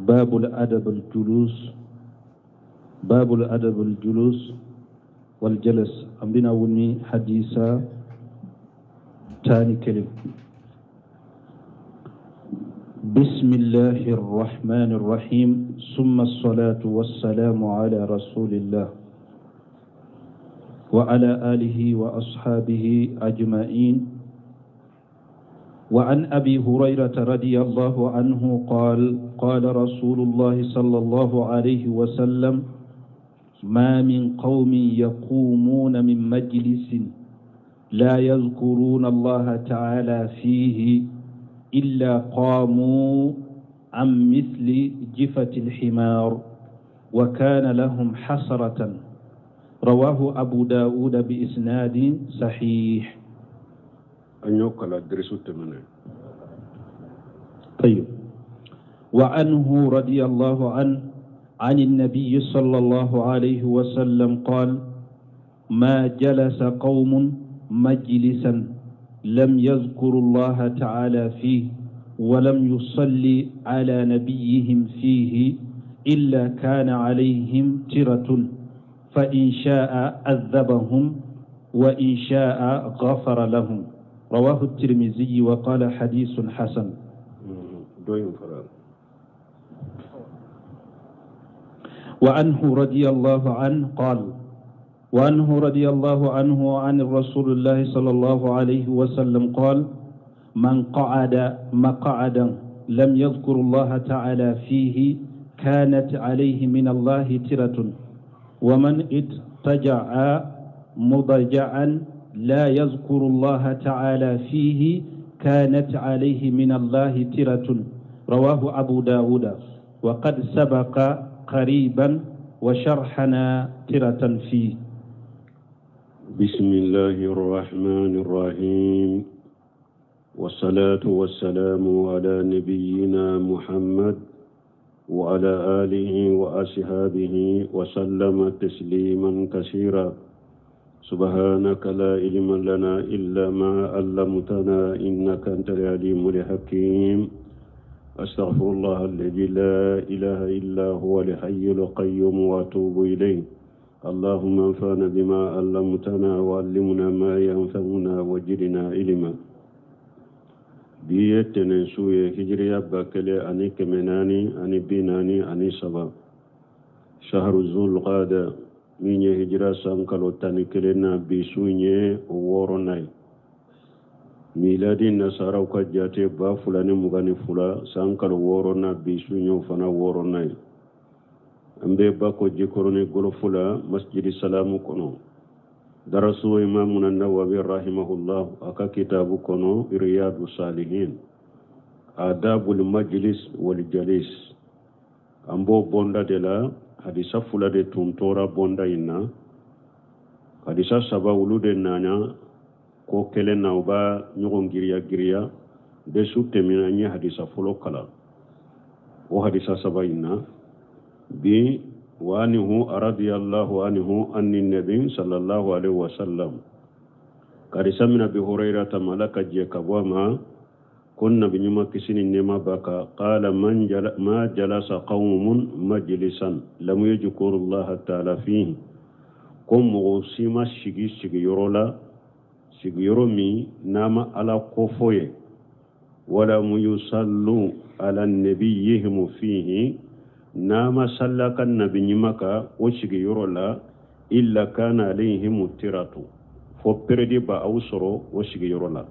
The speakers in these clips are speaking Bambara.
باب الأدب الجلوس باب الأدب الجلوس والجلس أمبنا وني حديثة تاني كلم بسم الله الرحمن الرحيم ثم الصلاة والسلام على رسول الله وعلى آله وأصحابه أجمعين وعن أبي هريرة رضي الله عنه قال قال رسول الله صلى الله عليه وسلم ما من قوم يقومون من مجلس لا يذكرون الله تعالى فيه إلا قاموا عن مثل جفة الحمار وكان لهم حسرة رواه أبو داود بإسناد صحيح. An y'o kalan dirisu tɛmɛnen. طيب وعنه رضي الله عنه عن النبي صلى الله عليه وسلم قال ما جلس قوم مجلسا لم يذكروا الله تعالى فيه ولم يصلي على نبيهم فيه إلا كان عليهم ترة فإن شاء عذبهم وإن شاء غفر لهم رواه الترمذي وقال حديث حسن. Dɔ in fara. وعنه رضي الله عنه قال وعنه رضي الله عنه عن رسول الله صلى الله عليه وسلم قال من قعد مقعدا لم يذكر الله تعالى فيه كانت عليه من الله ترة ومن اضطجع مضجعا لا يذكر الله تعالى فيه كانت عليه من الله ترة رواه أبو داود وقد سبق قريبا وشرحنا ترة فيه. بسم الله الرحمن الرحيم والصلاة والسلام على نبينا محمد وعلى آله وأصحابه وسلم تسليما كثيرا سبحانك لا علم لنا إلا ما علمتنا إنك أنت العليم الحكيم أستغفر الله الذي لا إله إلا هو الحي القيوم وأتوب إليه اللهم انفعنا بما علمتنا وعلمنا ما ينفعنا وزدنا علما. Bi ye tɛnɛn su ye, hijiriya 1443, shahru zulqada, min ye hijira san kalo 11 na, bi su ye o wɔɔrɔnan ye. Miladi nasaraw ka jate, 2022 san kalo wɔɔrɔnan, bi su ye o fana wɔɔrɔnan ye. An bɛ Bako Jikɔrɔni Golofu la, Masjidi Salamu kɔnɔ, darasu Imamuna Nawawi rahimahullah a ka kitabu kɔnɔ Riyadu Salihin, adabul majlis wal jalis. An b'o bɔnda de la. Hadisa fila de tun tora bɔnda in na. Hadisa saba, olu de nana ko kelen na, u b'a ɲɔgɔn giriya giriya. De su tɛmɛna, n ye hadisa fɔlɔ kalan o hadisa saba in na. Bi, wa anhu radiyallahu anhu anni nabi sallallahu alaihi wasallam, hadisa min Abi Hurairata ma, Ala ka jɛ ka bɔ a ma, ko Nabi ɲuman, kisi ni nɛɛma b'a kan, qala man jala, ma jalasa qaumun majlisan lam yadhkuru Allah ta'ala fihi, ko mɔgɔ si ma sigi sigiyɔrɔ la, sigiyɔrɔ min n'a ma Ala kofɔ ye, walam yusallu ala nabiyihim fihi, n'a ma salla ka Nabi ɲuman kan o sigiyɔrɔ la, illa kana alayhim tiratu, fo peredi ba aw sɔrɔ o sigiyɔrɔ la.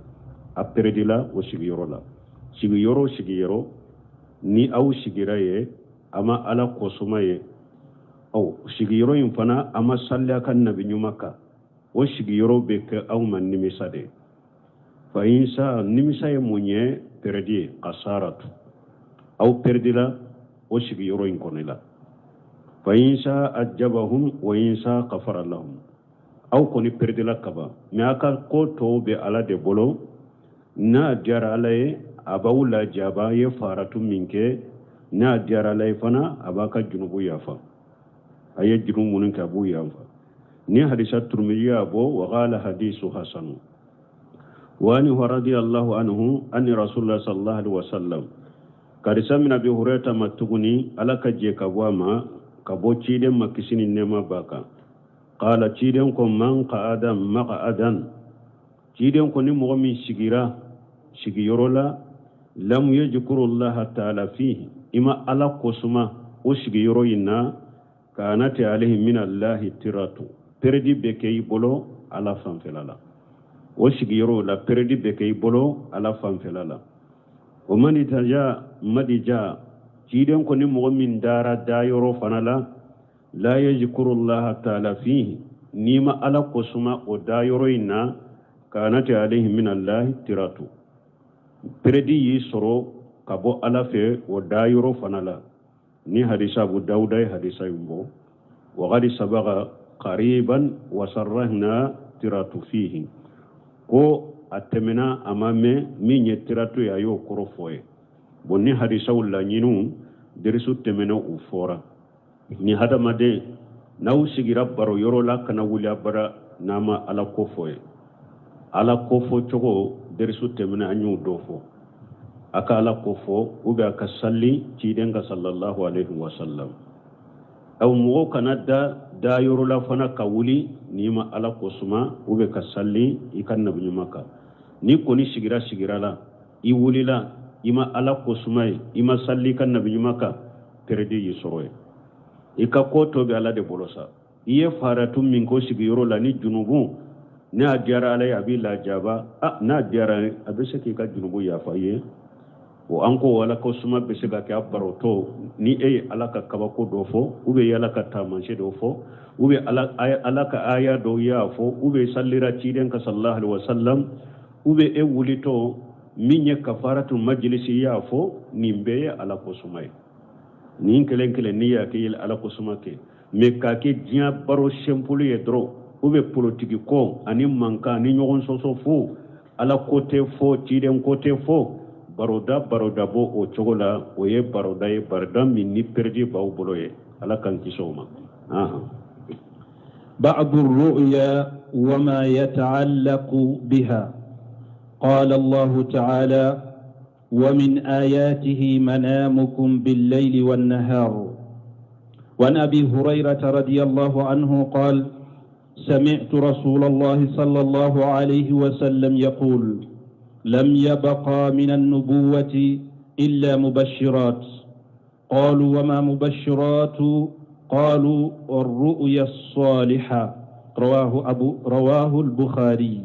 A peredila o sigiyɔrɔ la. Sigiyɔrɔ o sigiyɔrɔ ni aw sigira ye, a ma Ala kɔsuma ye, ɔ sigiyɔrɔ in fana, a ma salli ka Nabi ɲuman kan, o sigiyɔrɔ bɛ kɛ aw ma nimisa de. Fa in sa, nimisa ye mun ye? Peredi ye, kasaratu, aw peredila o sigiyɔrɔ in kɔnɔ la. Fa in sa ajabahum wa in sa kafara lahum, aw kɔni peredila kaban, mɛ a ka ko tɔw bɛ Ala de bolo. N'a diyara Ala ye, a b'aw lajaba ye faratu min kɛ. N'a diyara Ala ye fana, a b'a ka junubu yafa a ye. Juru minnu kɛ, a b'u yafa. Ni hadisa Turumiji y'a bɔ, wa qala hadisu hasanu. Wa anhu radiyallahu anhu anni rasulullah sallallahu alaihi wasallam, Karisa min Abi Hurayra ma tuguni, Ala ka jɛ ka bɔ a ma, ka bɔ ciden ma, kisi ni nɛɛma b'a kan. Qala, ciden ko, man qa'ada maq'adan, ciden ko ni mɔgɔ min sigira sigiyɔrɔ la, lam yajkurullaha ta'ala fihi, i ma Ala kosuma o sigiyɔrɔ in na, kanat alayhi min allahi tiratu, peredi bɛ kɛ i bolo Ala fanfɛla la. O sigiyɔrɔ la, peredi bɛ kɛ i bolo Ala fanfɛla la. Wa man itaja madija, ciden ko ni mɔgɔ min dara dayɔrɔ fana la, la yajkurullaha ta'ala fihi, n'i ma Ala kosuma o dayɔrɔ in na, kanat alayhi min allahi tiratu, peredi y'i sɔrɔ ka bɔ Ala fɛ o dayɔrɔ fana la. Ni hadisa Abu Dawuda ye hadisa in bɔ. Wa qad sabaga qariban wa sarrahna tiratu fihi, ko a tɛmɛna a ma mɛn, min ye tiratu ye, a y'o kɔrɔ fɔ ye. Bon, ni hadisaw laɲiniw derisu tɛmɛna, u fɔra. Ni hadamaden n'aw sigira baro yɔrɔ la, kana wuli abada n'a ma Ala ko fɔ ye. Ala ko fɔ cogo, derisu tɛmɛna, an y'o dɔ fɔ. A ka Ala ko fɔ, ou bien a ka sali ciden kan sallallahu alaihi wa sallam. Aw mɔgɔw kana da da yɔrɔ la fana ka wuli n'i ma Ala ko suma, ou bien ka sali i ka nabi ɲuman kan. N'i kɔni sigira sigira la, i wulila, i ma Ala ko suma ye, i ma sali i ka nabi ɲuman kan, peredi y'i sɔrɔ ye. I ka ko tɔ bɛ Ala de bolo sa. I ye faratu min ko sigiyɔrɔ la ni junubu, n'a diyara Ala ye, a b'i lajaba. A n'a diyara ye, a bɛ se k'i ka junubu yafa i ye. O an ko Ala ko suma bɛ se ka kɛ a barotɔ ni e ye Ala ka kabako dɔ fɔ, ou bien Ala ka taamasiyɛn dɔ fɔ, ou bien Ala ka aya dɔ y'a fɔ, ou bien salira ciden kan sallallahu alaihi wasallam, ou bien e wulitɔ min ye kafaratu majilisi y'a fɔ. Nin bɛɛ ye Ala ko suma ye. Nin kelen kelen, n'i y'a kɛ, i ye Ala ko suma kɛ. Mais k'a kɛ diɲɛ baro simple ye dɔrɔn, ou bien politiki ko ani mankan ani ɲɔgɔn sɔsɔ fo, Ala ko tɛ fɔ, ciden ko tɛ fɔ, baroda baroda bɔ o cogo la, o ye baroda ye, baroda min ni peredi b'aw bolo ye. Ala k'an kisi o ma. بعض الرؤيا وما يتعلق بها. قال الله تعالى: ومن آياته منامكم بالليل والنهار. وعن أبي هريرة رضي الله عنه قال: سمعت رسول الله صلى الله عليه وسلم يقول: لم يبقى من النبوة إلا مبشرات. قالوا: وما مبشرات؟ قالوا: الرؤيا الصالحة. رواه البخاري.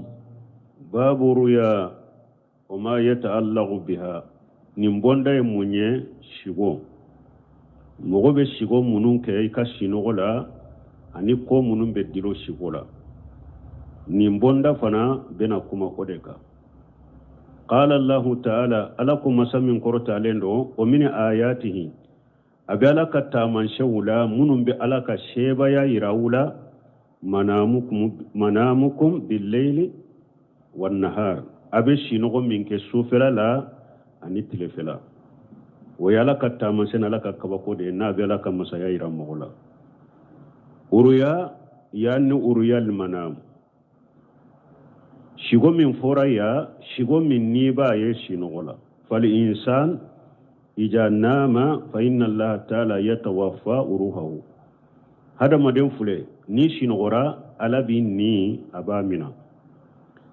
باب رؤيا وما يتعلق بها. Nin bonda ye mun ye? Sigo, mɔgɔ bɛ sigo minnu kɛ i ka sinɔgɔ la, ani ko minnu bɛ dilo sigo la, nin bonda fana bɛna kuma o de kan. Qala Allahu ta'ala, Ala ko, masa min kɔrɔtalen don, wa min ayatihi, a bɛ Ala ka taamasiyɛnw la minnu bɛ Ala ka seebaya yira u la, manamukum billayli wan nahar, a bɛ sinɔgɔ min kɛ sufɛla la ani tilefɛla. O ye Ala ka taamasiyɛn, Ala ka kabako de ye, n'a bɛ Ala ka masaya yira mɔgɔ la. Uruya yani uruya manam, sigo min fɔra ya, sigo min n'i b'a ye sinɔgɔ la. Fal insan ija nama fa inna Allaha ta'ala yatawaffa uruhahu. Hadamaden filɛ, ni sinɔgɔra, Ala b'i ni a b'a mina.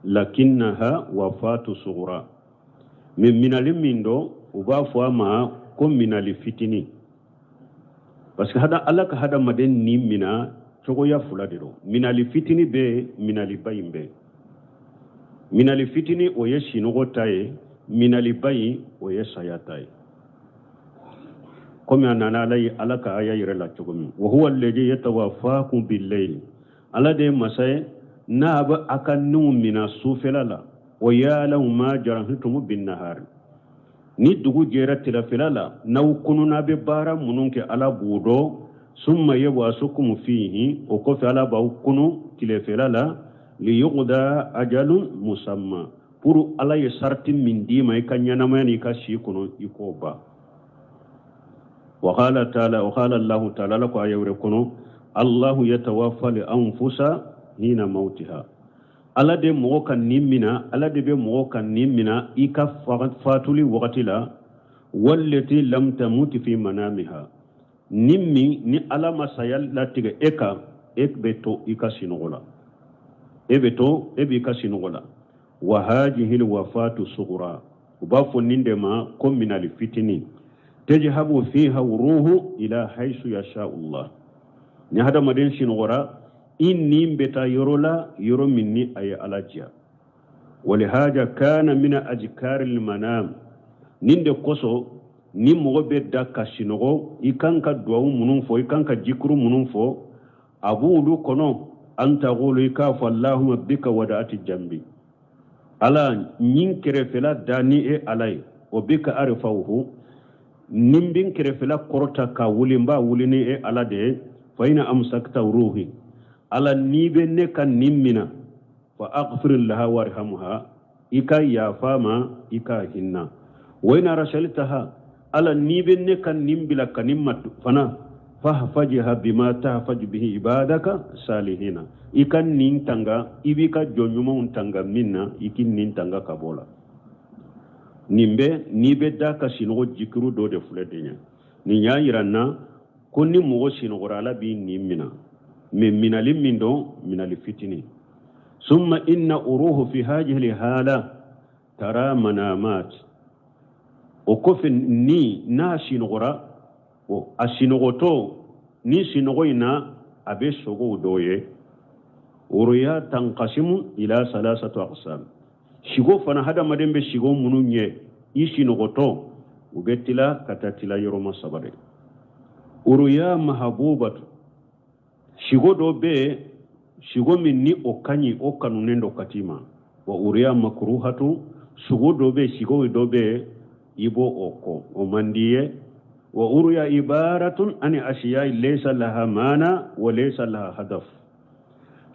Lakinnaha wafatu sugura, mais minali min don, u b'a fɔ a ma ko minali fitini, parce que hada Ala ka hadamaden ni mina cogoya fila de don. Minali fitini bɛ, minaliba in bɛ. Minali fitini, o ye sinɔgɔ ta ye. Minaliba in, o ye saya ta ye, komi a nana Ala ye Ala ka aya yɛrɛ la cogo min: wa huwa alladhi yatawaffakum billayl, Ala de ye masa ye n'a bɛ a ka niw mina sufɛla la, wa ya'lamu ma jarahtum bin nahar, ni dugu jɛra tilafɛla la, n'aw kununa bɛ baara minnu kɛ, Ala b'o dɔn. Summa yab'asukum fihi, o kɔfɛ Ala b'aw kunu tilefɛla la, liyuqda ajalun musamma, pour Ala ye sarati min d'i ma i ka ɲɛnamaya n'i ka si kɔnɔ, i k'o ban. Wa qala ta'ala, wa qala Allahu ta'ala, Ala ko aya wɛrɛ kɔnɔ: Allahu yatawaffa li anfusa hina mautiha, Ala de mɔgɔ ka nin mina, Ala de bɛ mɔgɔ ka nin mina i ka fatuli wagati la. Wallati lam tamuti fi manamiha, ni min ni Ala ma saya latigɛ e kan, e bɛ to i ka sinɔgɔ la, e bɛ to e b'i ka sinɔgɔ la. Wa hajihil wafatu sugura, u b'a fɔ nin de ma ko minali fitinin. Tejhabu fiha ruhu ila haisu yasha Allah. Ni hadamaden sinɔgɔra, i nin bɛ taa yɔrɔ la, yɔrɔ min ni a ye Ala diya. Walihaja kana mina ajkaril manam, nin de kosɔn ni mɔgɔ bɛ da ka sinɔgɔ, i kan ka duwawu minnu fɔ, i kan ka jikuru minnu fɔ, a b'olu kɔnɔ. An taqulu, i k'a fɔ: Allahumma bika wada'ati jambi, Ala, ɲin kɛrɛfɛla da ni e Ala ye. O bika arfa'uhu, ni n bɛ n kɛrɛfɛla kɔrɔta ka wuli, n b'a wuli ni e Ala de ye. Fa ina amsakta ruhi, Ala, n'i bɛ ne ka nin mina, fa aghfir laha warhamha, i ka yafa ma, i ka hinna. Wa ina arsaltaha, Ala, n'i bɛ ne ka nin bila ka nin ma fana, fahfajha bima tahfaj bihi ibadaka salihina, i ka nin tanga, i b'i ka jɔn ɲumanw tanga min na, i k'i nin tanga ka bɔ la. Nin bɛ n'i bɛ da ka sinɔgɔ, jikiru dɔ de filɛ den ye. Nin y'a yira n na ko ni mɔgɔ sinɔgɔra, Ala b'i nin mina, mais minali min don, minali fitinin. Summa inna uruhu fi hajihi hala tara manamat. O kɔfɛ, ni n'a sinɔgɔra, o a sinɔgɔtɔ ni sinɔgɔ in na, a bɛ sogow dɔ ye. Ruya tanqasimu ila salasatu aqsam. Sigo fana, hadamaden bɛ sigo minnu ɲɛ i sinɔgɔtɔ, u bɛ tila ka taa tila yɔrɔma saba de. Uruya mahabubatu, sigo dɔ bɛ yen, sigo min ni o ka ɲi, o kanunen dɔ ka t'i ma. Wa uruya makruhatu, sugo dɔ bɛ yen, sigo dɔ bɛ yen, i b'o o kɔ, o man di ye. Wa uruya ibaratun ani asiya laysa laha mana wa laysa laha hadaf.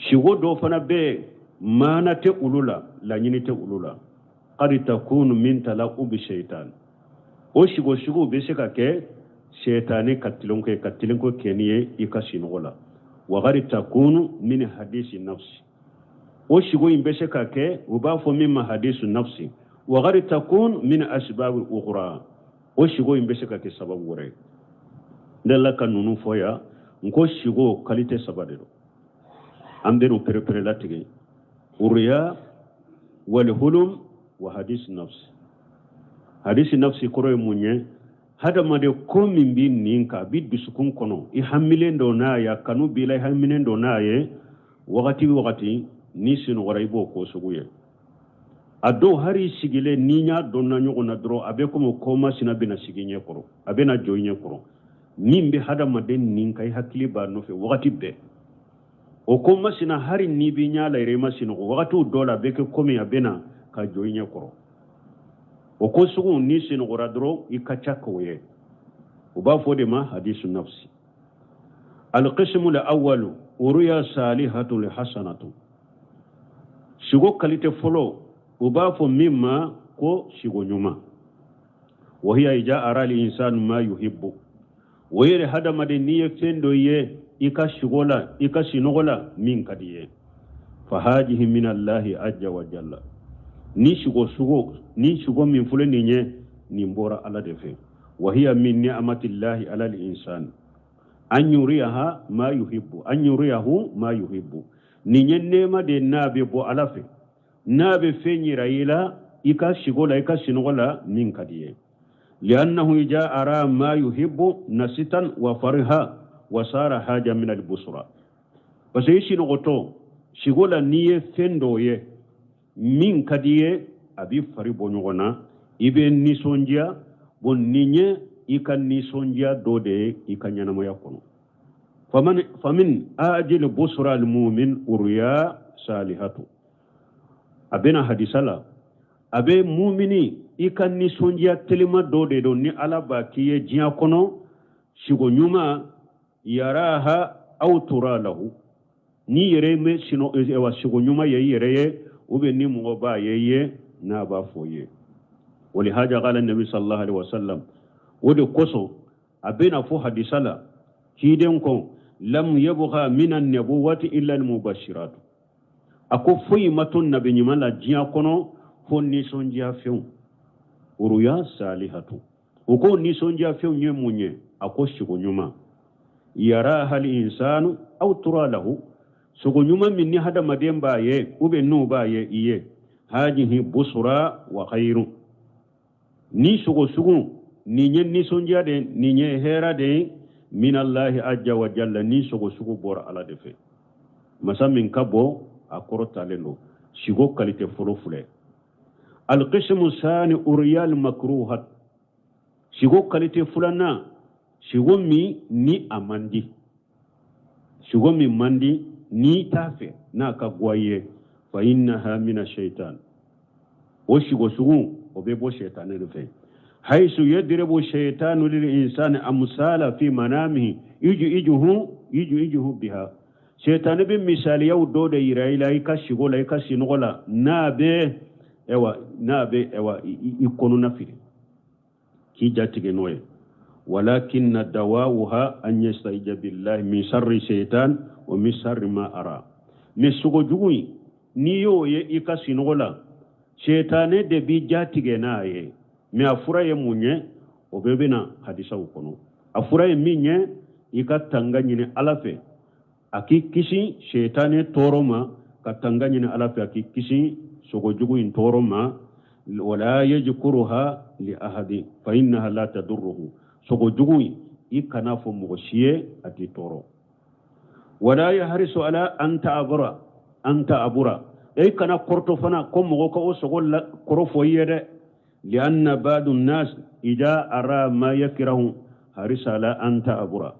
Sigo dɔ fana bɛ yen, maana tɛ olu la, laɲini tɛ olu la. Qad takunu min tala'ubi shaitan, o sigo sugu bɛ se ka kɛ sɛtani ka tilenko, ka tilenko kɛ n'i ye i ka sinɔgɔ la. Wa qad takunu min hadisi nafsi, o sigo in bɛ se ka kɛ, u b'a fɔ min ma hadisu nafsi. Wa qad takun min asbabi ukhra, o sigo in bɛ se ka kɛ sababu wɛrɛ ye. Ne la ka ninnu fɔ yan, n ko sigo qualité saba de don. An bɛ n'o perepere latigɛ: uruya wal hulum wa hadisi nafsi. Hadisi nafsi kɔrɔ ye mun ye? Hadamaden ko min b'i nin kan, a b'i dusukun kɔnɔ, i hamilen dɔ n'a ye, a kanu b'i la, i hamilen dɔ n'a ye, wagati wagati n'i sinɔgɔra, i b'o ko sugu ye. A dɔw hali sigilen, n'i y'a dɔnna ɲɔgɔn na dɔrɔn, a bɛ komi ko masina bɛna sigi ɲɛ kɔrɔ, a bɛna jɔ i ɲɛ kɔrɔ. Min bɛ hadamaden nin kan, i hakili b'a nɔfɛ wagati bɛɛ, o ko masina, hali n'i b'i ɲɛ la yɛrɛ, i ma sinɔgɔ, wagatiw dɔ la, a bɛ kɛ komi a bɛna ka jɔ i ɲɛ kɔrɔ. O ko sugu, n'i sinɔgɔra dɔrɔn, i ka ca k'o ye. U b'a fɔ de ma hadisu nafsi. Alqismu al-awwalu uruya salihatu hasanatu. Sigo qualité fɔlɔ, u b'a fɔ min ma ko sigo ɲuman. Wa hiya ija ara al-insanu ma yuhibbu, o yɛrɛ hadamaden n'i ye fɛn dɔ ye i ka sigo la, i ka sinɔgɔ la, min ka di ye, fa hajihi min allahi azza wa jalla. Ni sigo sugo ni sigo min filɛ nin ye, nin bɔra Ala de fɛ. Wa hiya min ni'matillahi ala al-insan an yuriyaha ma yuhibbu, an yuriyahu ma yuhibbu. Nin ye nɛɛma de n'a bɛ bɔ Ala fɛ, n'a bɛ fɛn yira i la i ka sigo la, i ka sinɔgɔ la, min ka di ye. Liannahu ija ara ma yuhibbu nasitan wa fariha wa sara haja min al-busra. Parce que i sinɔgɔtɔ sigo la, n'i ye fɛn dɔ ye min ka di ye, a b'i fari bɔ ɲɔgɔn na, i bɛ nisɔndiya. Bon, nin ye i ka nisɔndiya dɔ de ye i ka ɲɛnamaya kɔnɔ. Famin ajil busra al-mumin uruya salihatu. A bɛna hadisa la, a bɛ mumini i ka nisɔndiya telima dɔ de don ni Ala b'a k'i ye diɲɛ kɔnɔ, sigo ɲuman. Yaraha aw tura lahu, n'i yɛrɛ bɛ sino wa sigo ɲuman ye i yɛrɛ ye, ou bien ni mɔgɔ b'a ye ye n'a b'a fɔ ye. Walihaja qala nabi sallallahu alaihi wasallam, o de kosɔn a bɛna fɔ hadisa la, ciden ko: lam yabqa min an-nubuwati illa al-mubashirat. A ko foyi ma to nabi ɲuman la diɲɛ kɔnɔ fo nisɔndiya fɛnw, uruya salihatu. U ko nisɔndiya fɛnw ye mun ye? A ko sigo ɲuman, yaraha al insanu aw tura lahu, sogo ɲuman min ni hadamaden b'a ye ou bien n'u b'a ye i ye, hajihi busura wa khairu, ni sogo sugu nin ye nisɔndiya de, nin ye hɛra de ye, minallahi ajja wa jalla, ni sogo sugu bɔra Ala de fɛ, masa min ka bon, a kɔrɔtalen don. Sigo kalite fɔlɔ filɛ. Alqismu sani uriyal makruhat, sigo kalite filanan, sigo min ni a man di, sigo min man di n'i t'a fɛ n'a ka goya i ye, fa innaha mina shaitan, o sigo sugu o bɛ bɔ shaitanɛ de fɛ, haisu yadribu shaitanu lil insani amsala fi manamihi yuju ijuhu biha. Shaitanɛ bɛ misaliyaw dɔ de yira i la i ka sigo la, i ka sinɔgɔ la, n'a bɛ ɛwa n'a bɛ ɛwa i kɔnɔna fili k'i jatigɛ n'o ye. Walakinna dawawuha an yastaija billahi min sharri shaitan wa min sharri ma ara. Mais sogo jugu in, n'i y'o ye i ka sinɔgɔ la, shaitanɛ de b'i jatigɛ n'a ye. Mais a fura ye mun ye? O bɛɛ bɛna hadisaw kɔnɔ. A fura ye min ye, i ka tanga ɲini Ala fɛ a k'i kisi shaitanɛ tɔɔrɔ ma, ka tanga ɲini Ala fɛ a k'i kisi sogo jugu in tɔɔrɔ ma. Wala yajkuruha li ahadi fa innaha la tadurruhu, sogo jugu in i kana fɔ mɔgɔ si ye, a t'i tɔɔrɔ. Wala yahrisu ala an ta'abura an ta'abura, e kana kɔrɔtɔ fana ko mɔgɔ ka o sogo kɔrɔ fɔ i ye dɛ. Lianna badu nas ida ara ma yakrahu harisa ala an ta'abura,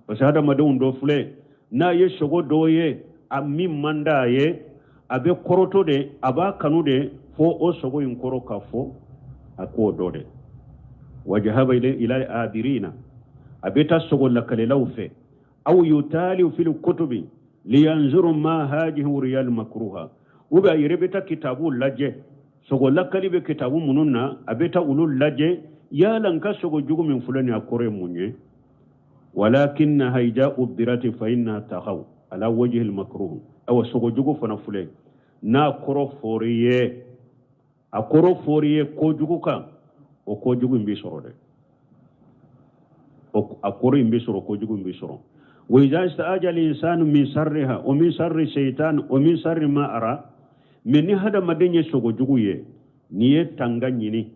parce que hadamadenw dɔ filɛ, n'a ye sogo dɔ ye a min man d'a ye, a bɛ kɔrɔtɔ de, a b'a kanu de fo o sogo in kɔrɔ ka fɔ a k'o dɔ de. Wajahaba ila abirina, a bɛ taa sogo lakalilaw fɛ, aw yutali fil kutubi liyanzuru ma hajihi riyal makruha, ou bien a yɛrɛ bɛ taa kitabu lajɛ, sogo lakali bɛ kitabu minnu na, a bɛ taa olu lajɛ, yala n ka sogo jugu min filɛ nin ye, a kɔrɔ ye mun ye? Walakinnaha ida ubirati fa innaha taqaw ala wajhi al makruh. Awa sogo jugu fana filɛ, n'a kɔrɔ fɔr'i ye, a kɔrɔ fɔr'i ye kojugu kan, o kojugu in b'i sɔrɔ dɛ, a kɔrɔ in bɛ sɔrɔ, kojugu in bɛ sɔrɔ. Wa iza istaaja al-insanu min sharriha wa min sharri shaytan wa min sharri ma ara. Mais ni hadamaden ye sogo jugu ye, n'i ye tanga ɲini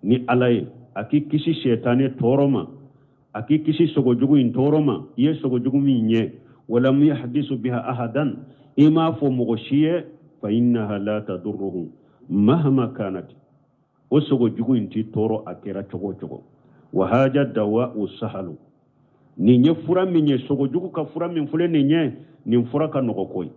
ni Ala ye a k'i kisi sɛtanɛ tɔɔrɔ ma, a k'i kisi sogo jugu in tɔɔrɔ ma, i ye sogo jugu min ye, walam yahdisu biha ahadan, i m'a fɔ mɔgɔ si ye, fa innaha la tadurruhu mahma kanat, o sogo jugu in t'i tɔɔrɔ a kɛra cogo o cogo. Wa haja dawa o sahalu, nin ye fura min ye, sogo jugu ka fura min filɛ nin ye, nin fura ka nɔgɔ koyi.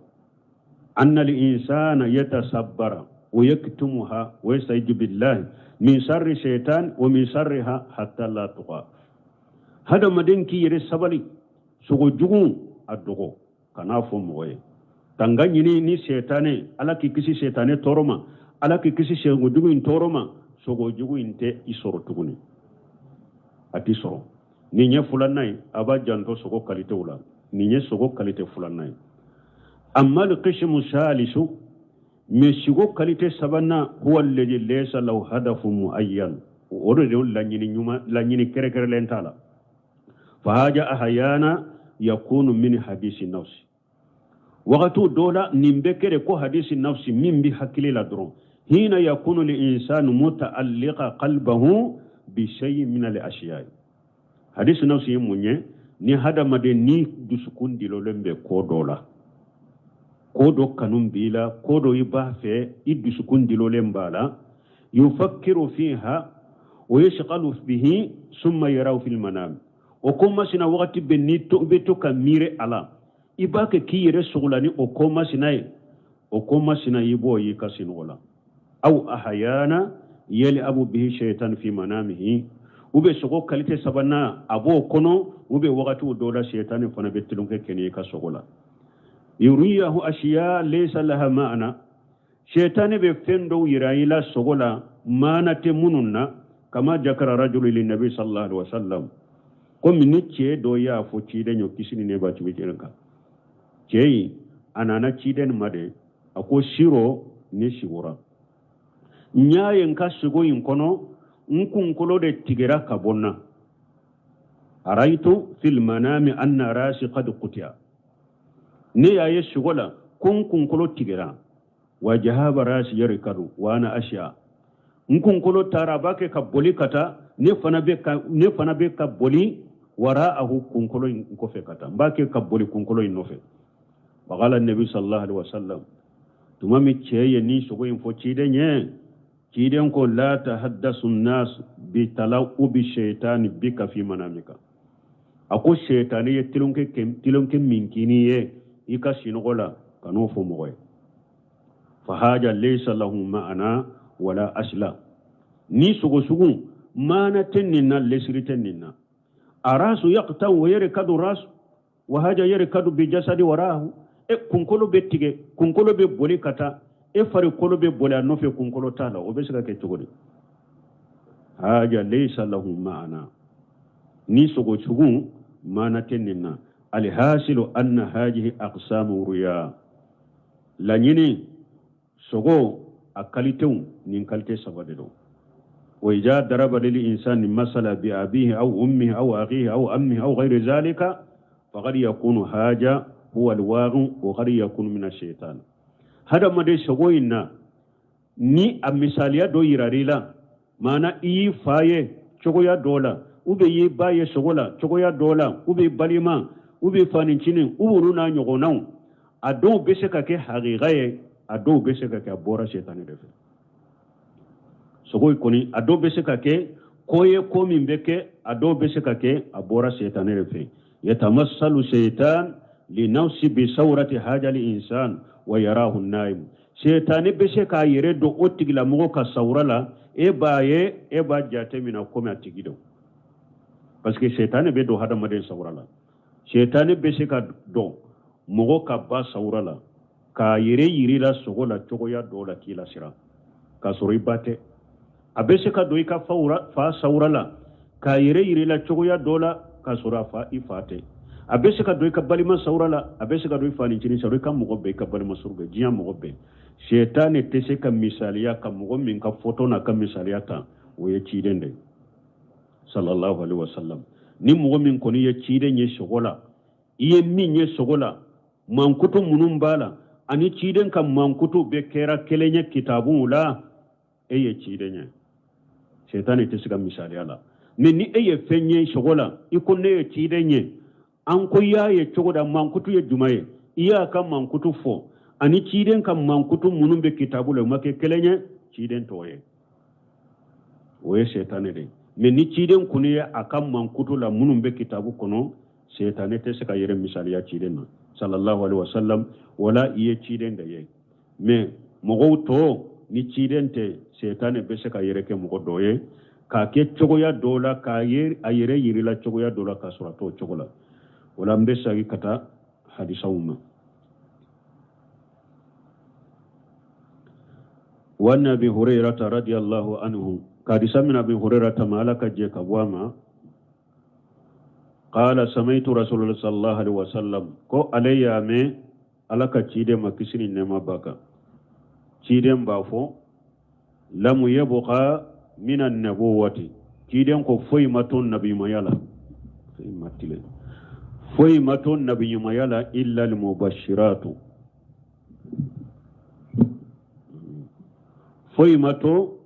Anna al-insana yatasabbara wa yaktumuha wa yastaidu billahi min sharri shaitan wa min sharriha hatta la tuqa. Hadamaden k'i yɛrɛ sabali, sogo jugu a dogo, kan'a fɔ mɔgɔ ye, tanga ɲini ni sɛtanɛ, Ala k'i kisi sɛtanɛ tɔɔrɔ ma, Ala k'i kisi sogo jugu in tɔɔrɔ ma, sogo jugu in tɛ i sɔrɔ tuguni, a t'i sɔrɔ. Nin ye filanan ye, a b'a janto sogo kalitew la, nin ye sogo kalite filanan ye. Amma alqismu salisu, mais sogo kalite sabanan, huwa alladhi laysa lahu hadafun muayyan, o de don laɲini ɲuman, laɲini kɛrɛnkɛrɛnlen t'a la. Fahaja ahayana yakunu min hadisi nafsi, wagati dɔ la nin bɛ kɛ de ko hadisi nafsi min bɛ hakili la dɔrɔn, hina yakunu li insanu muta'alliqa qalbahu bi shay'in min al ashiya. Hadisi nafsi ye mun ye? Ni hadamaden ni dusukun dilolen bɛ ko dɔ la, ko dɔ kanu b'i la, ko dɔ i b'a fɛ, i dusukun dilolen b'a la, yufakkiru fiha wa yashghalu bihi summa yarahu fil manam, o ko masina wagati bɛ ni to bɛ to ka miiri a la, i b'a kɛ k'i yɛrɛ sogola ni o ko masina ye, o ko masina i b'o y'i ka sinɔgɔ la. Aw ahayana yal'abu bihi shaytan fi manamihi, u bɛ sogo kalite sabanan a b'o kɔnɔ, u bɛ wagatiw dɔw la sɛtanɛ fana bɛ tulonkɛ kɛ n'i ka sogo la. Yuriyahu ashiya laysa laha ma'ana, sɛtanɛ bɛ fɛn dɔw yira i la sogo la, maana tɛ minnu na, kama jakara rajulu li nabi sallallahu alaihi wasallam, komi ni cɛ dɔ y'a fɔ ciden ye, kisi ni nɛɛma bɛ ciden kan, cɛ in a nana ciden ma de, a ko siro ne sigora, n y'a ye n ka sogo in kɔnɔ N kunkolo de tigɛra ka bɔ n na. Araitu fil manami anna rasi qad qutiya, ne y'a ye sugo la ko n kunkolo tigɛra. Wa jahaba rasi yarikadu wa ana ashiya, n kunkolo taara, a b'a kɛ ka boli ka taa, ne fana bɛ ka boli waraahu, kunkolo in kɔfɛ ka taa, n b'a kɛ ka boli kunkolo in nɔfɛ. Waqala nabi sallallahu alaihi wasallam, tuma min cɛ ye ni sogo in fɔ ciden ye, ciden ko: la tahaddasu nnas bi tala'ubi shaitani bika fi manamika. A ko shaitani ye tulonke min k'i ye i ka sinɔgɔ la, ka n'o fɔ mɔgɔ ye. Fa haja laysa lahu ma'ana wala asla, ni sogo sugu maana tɛ nin na, lesiri tɛ nin na. Arasu yaqta wa yarkadu rasu wa haja yarkadu bi jasadi warahu. E kunkolo bɛ tigɛ, kunkolo bɛ boli ka taa, e farikolo bɛ boli a nɔfɛ, kunkolo t'a la, o bɛ se ka kɛ cogo di? Haja laysa lahu ma'ana, ni sogo sugu maana tɛ nin na. Alhasilu anna hajihi aqsamu ruya, laɲini sogo a kalitew nin kalite saba de don. Wa ija daraba lil insani masala bi abihi aw ummihi aw akhihi aw ammihi aw ghayri zalika, faqad yakunu haja huwa alwaqi wa qad yakunu min ash-shaytan. Hadamaden sogo in na, ni a misaliya dɔ yirar'i la, maana i y'i fa ye cogoya dɔ la, ou bien i y'i ba ye sogo la cogoya dɔ la, ou bien balima, ou bien fanincinin, ou olu n'a ɲɔgɔnnaw, a dɔw bɛ se ka kɛ hakiga ye, a dɔw bɛ se ka kɛ a bɔra setani de fɛ. Sogo kɔni, a dɔw bɛ se ka kɛ ko ye ko min bɛ kɛ, a dɔw bɛ se ka kɛ a bɔra setani de fɛ. Yatamassalu shaitan li nafsi bi sawrati hajali insan wa yarahu naim. Setani bɛ se k'a yɛrɛ don o tigilamɔgɔ ka sawura la, e b'a ye, e b'a jate minɛ komi a tigi don, parce que setani bɛ don hadamaden sawura la. Setani bɛ se ka don mɔgɔ ka ba sawura la k'a yɛrɛ yiri la sogo la cogoya dɔw la k'i lasira k'a sɔrɔ i ba tɛ. A bɛ se ka don i ka fa sawura la k'a yɛrɛ yiri la cogoya dɔ la k'a sɔrɔ a fa i fa tɛ. A bɛ se ka don i ka balima sawura la, a bɛ se ka don i fa nicinin sawura, i ka mɔgɔ bɛɛ, i ka balima suru bɛɛ, diɲɛ mɔgɔ bɛɛ. Setani tɛ se ka misaliya ka mɔgɔ min ka fɔtɔ n'a ka misaliya ta, o ye ciden de ye sallallahu alaihi wasallam. Ni mɔgɔ min kɔni ye ciden ye sogo la, i ye min ye sogo la, mankutu minnu b'a la ani ciden ka mankutu bɛɛ kɛra kelen ye kitabuw la, e ye ciden ye, setani tɛ se ka misaliya la. Mɛ ni e ye fɛn ye sogo la, i ko ne ye ciden ye, an ko i y'a ye cogo da, mankutu ye jumɛn ye? I y'a ka mankutu fɔ ani ciden ka mankutu minnu bɛ kitabu la, u ma kɛ kelen ye, ciden t'o ye, o ye setani de ye. Mɛ ni ciden kɔni ye a ka mankutu la minnu bɛ kitabu kɔnɔ, setani tɛ se ka yɛrɛ misaliya ciden na sallallahu alaihi wasallam. Wala i ye ciden de ye. Mɛ mɔgɔw tɔ, ni ciden tɛ, setani bɛ se ka yɛrɛ kɛ mɔgɔ dɔ ye k'a kɛ cogoya dɔw la, k'a ye a yɛrɛ yirila cogoya dɔ la k'a sɔrɔ a t'o cogo la. Wala n bɛ segin ka taa hadisaw ma. Wa abi hurairata radiyallahu anhu, ka hadisa min Abi Hurairata ma, Ala ka jɛ ka bɔ a ma: qala samaitu rasulullah sallallahu alaihi wasallam, ko ale y'a mɛn Ala ka ciden ma, kisi ni nɛɛma b'a kan, ciden b'a fɔ: lamu yabqa min annabuwati. Ciden ko foyi ma to nabiɲumanya la, foyi ma tile, foyi ma to nabiɲumanya la, illa almubashiratu, foyi ma to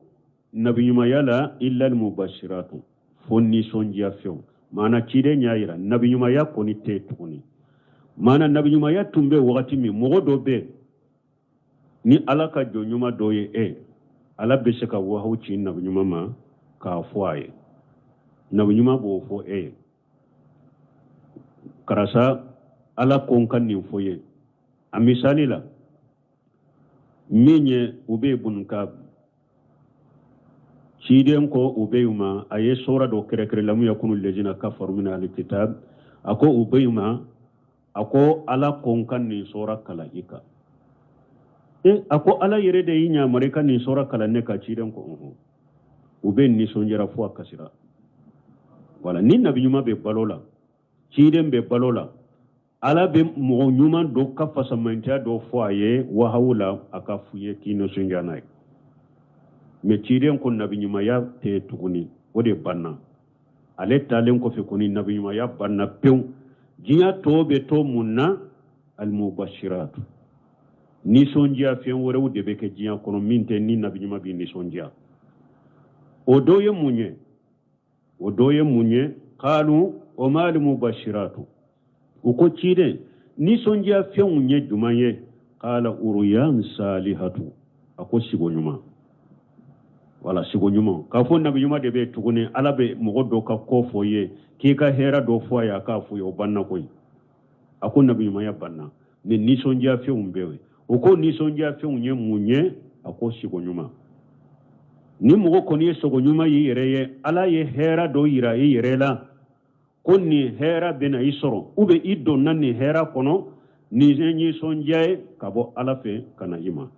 nabiɲumanya la illa almubashiratu, fo nisɔndiya fɛnw. Maana ciden y'a yira nabiɲumanya kɔni tɛ tuguni. Maana nabiɲumanya tun bɛ wagati min, mɔgɔ dɔ bɛ ni Ala ka jɔn ɲuman dɔ ye, e Ala bɛ se ka wahaw ci nabiɲuman ma k'a fɔ a ye, nabiɲuman b'o fɔ e ye: karisa, Ala ko n ka nin fɔ ye. A misali la, min ye Ubey bun Kab, ciden ko Ubey ma, a ye sora dɔ kɛrɛkɛrɛ: lam yakunu lezina kafaru min ahli kitab. A ko Ubey ma, a ko Ala ko n ka nin sora kalan i kan. E a ko Ala yɛrɛ de y'i ɲamari ka nin sora kalan ne ka? Ciden ko ɔhɔn. Ubey nisɔndiyara fo a kasira. Wala ni nabi ɲuman bɛ balo la, ciden bɛ balo la, Ala bɛ mɔgɔ ɲuman dɔ ka fasamantiya dɔ fɔ a ye wahawu la, a ka f'u ye k'i nisɔndiya n'a ye. Mais ciden ko nabiɲumanya tɛ tuguni, o de banna. Ale taalen kɔfɛ kɔni, nabiɲumanya banna pewu. Diɲɛ tɔ bɛ to mun na? Almubashiratu, nisɔndiya fɛn wɛrɛw de bɛ kɛ diɲɛ kɔnɔ min tɛ ni nabiɲuman b'i nisɔndiya. O dɔ ye mun ye? O dɔ ye mun ye? Kalu o ma almubashiratu, u ko ciden, nisɔndiya fɛnw ye jumɛn ye? Kala uruyan salihatu, a ko sigo ɲuman. Wala sigo ɲuman, k'a fɔ nabi ɲuman de bɛ tuguni, Ala bɛ mɔgɔ dɔ ka ko fɔ ye k'i ka hɛrɛ dɔ fɔ a ye, a k'a fɔ ye, o banna koyi. A ko nabi ɲumanya banna, ni nisɔndiya fɛnw bɛ yen. O ko nisɔndiya fɛnw ye mun ye? A ko sigo ɲuman. Ni mɔgɔ kɔni ye sogo ɲuman y'i yɛrɛ ye, Ala ye hɛrɛ dɔ yira i yɛrɛ la ko nin hɛrɛ bɛna i sɔrɔ, ou bien i donna nin hɛrɛ kɔnɔ, nin ye nisɔndiya ye ka bɔ Ala fɛ ka na i ma.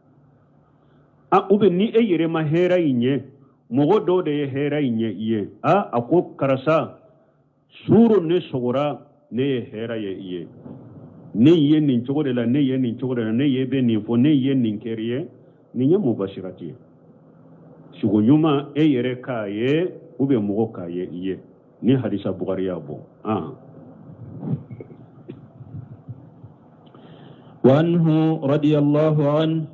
A ou bien ni e yɛrɛ ma hɛrɛ in ye, mɔgɔ dɔw de ye hɛrɛ in ye i ye. A a ko karisa, suro ne sogora, ne ye hɛrɛ ye i ye, ne ye nin cogo de la, ne ye nin cogo de la, ne ye bɛ nin fɔ, ne ye nin kɛri ye. Nin ye mubashirati ye, sugo ɲuman, e yɛrɛ k'a ye ou bien mɔgɔ k'a ye i ye. Ni hadisa Bukari y'a bɔ. وعنه رضي الله عنه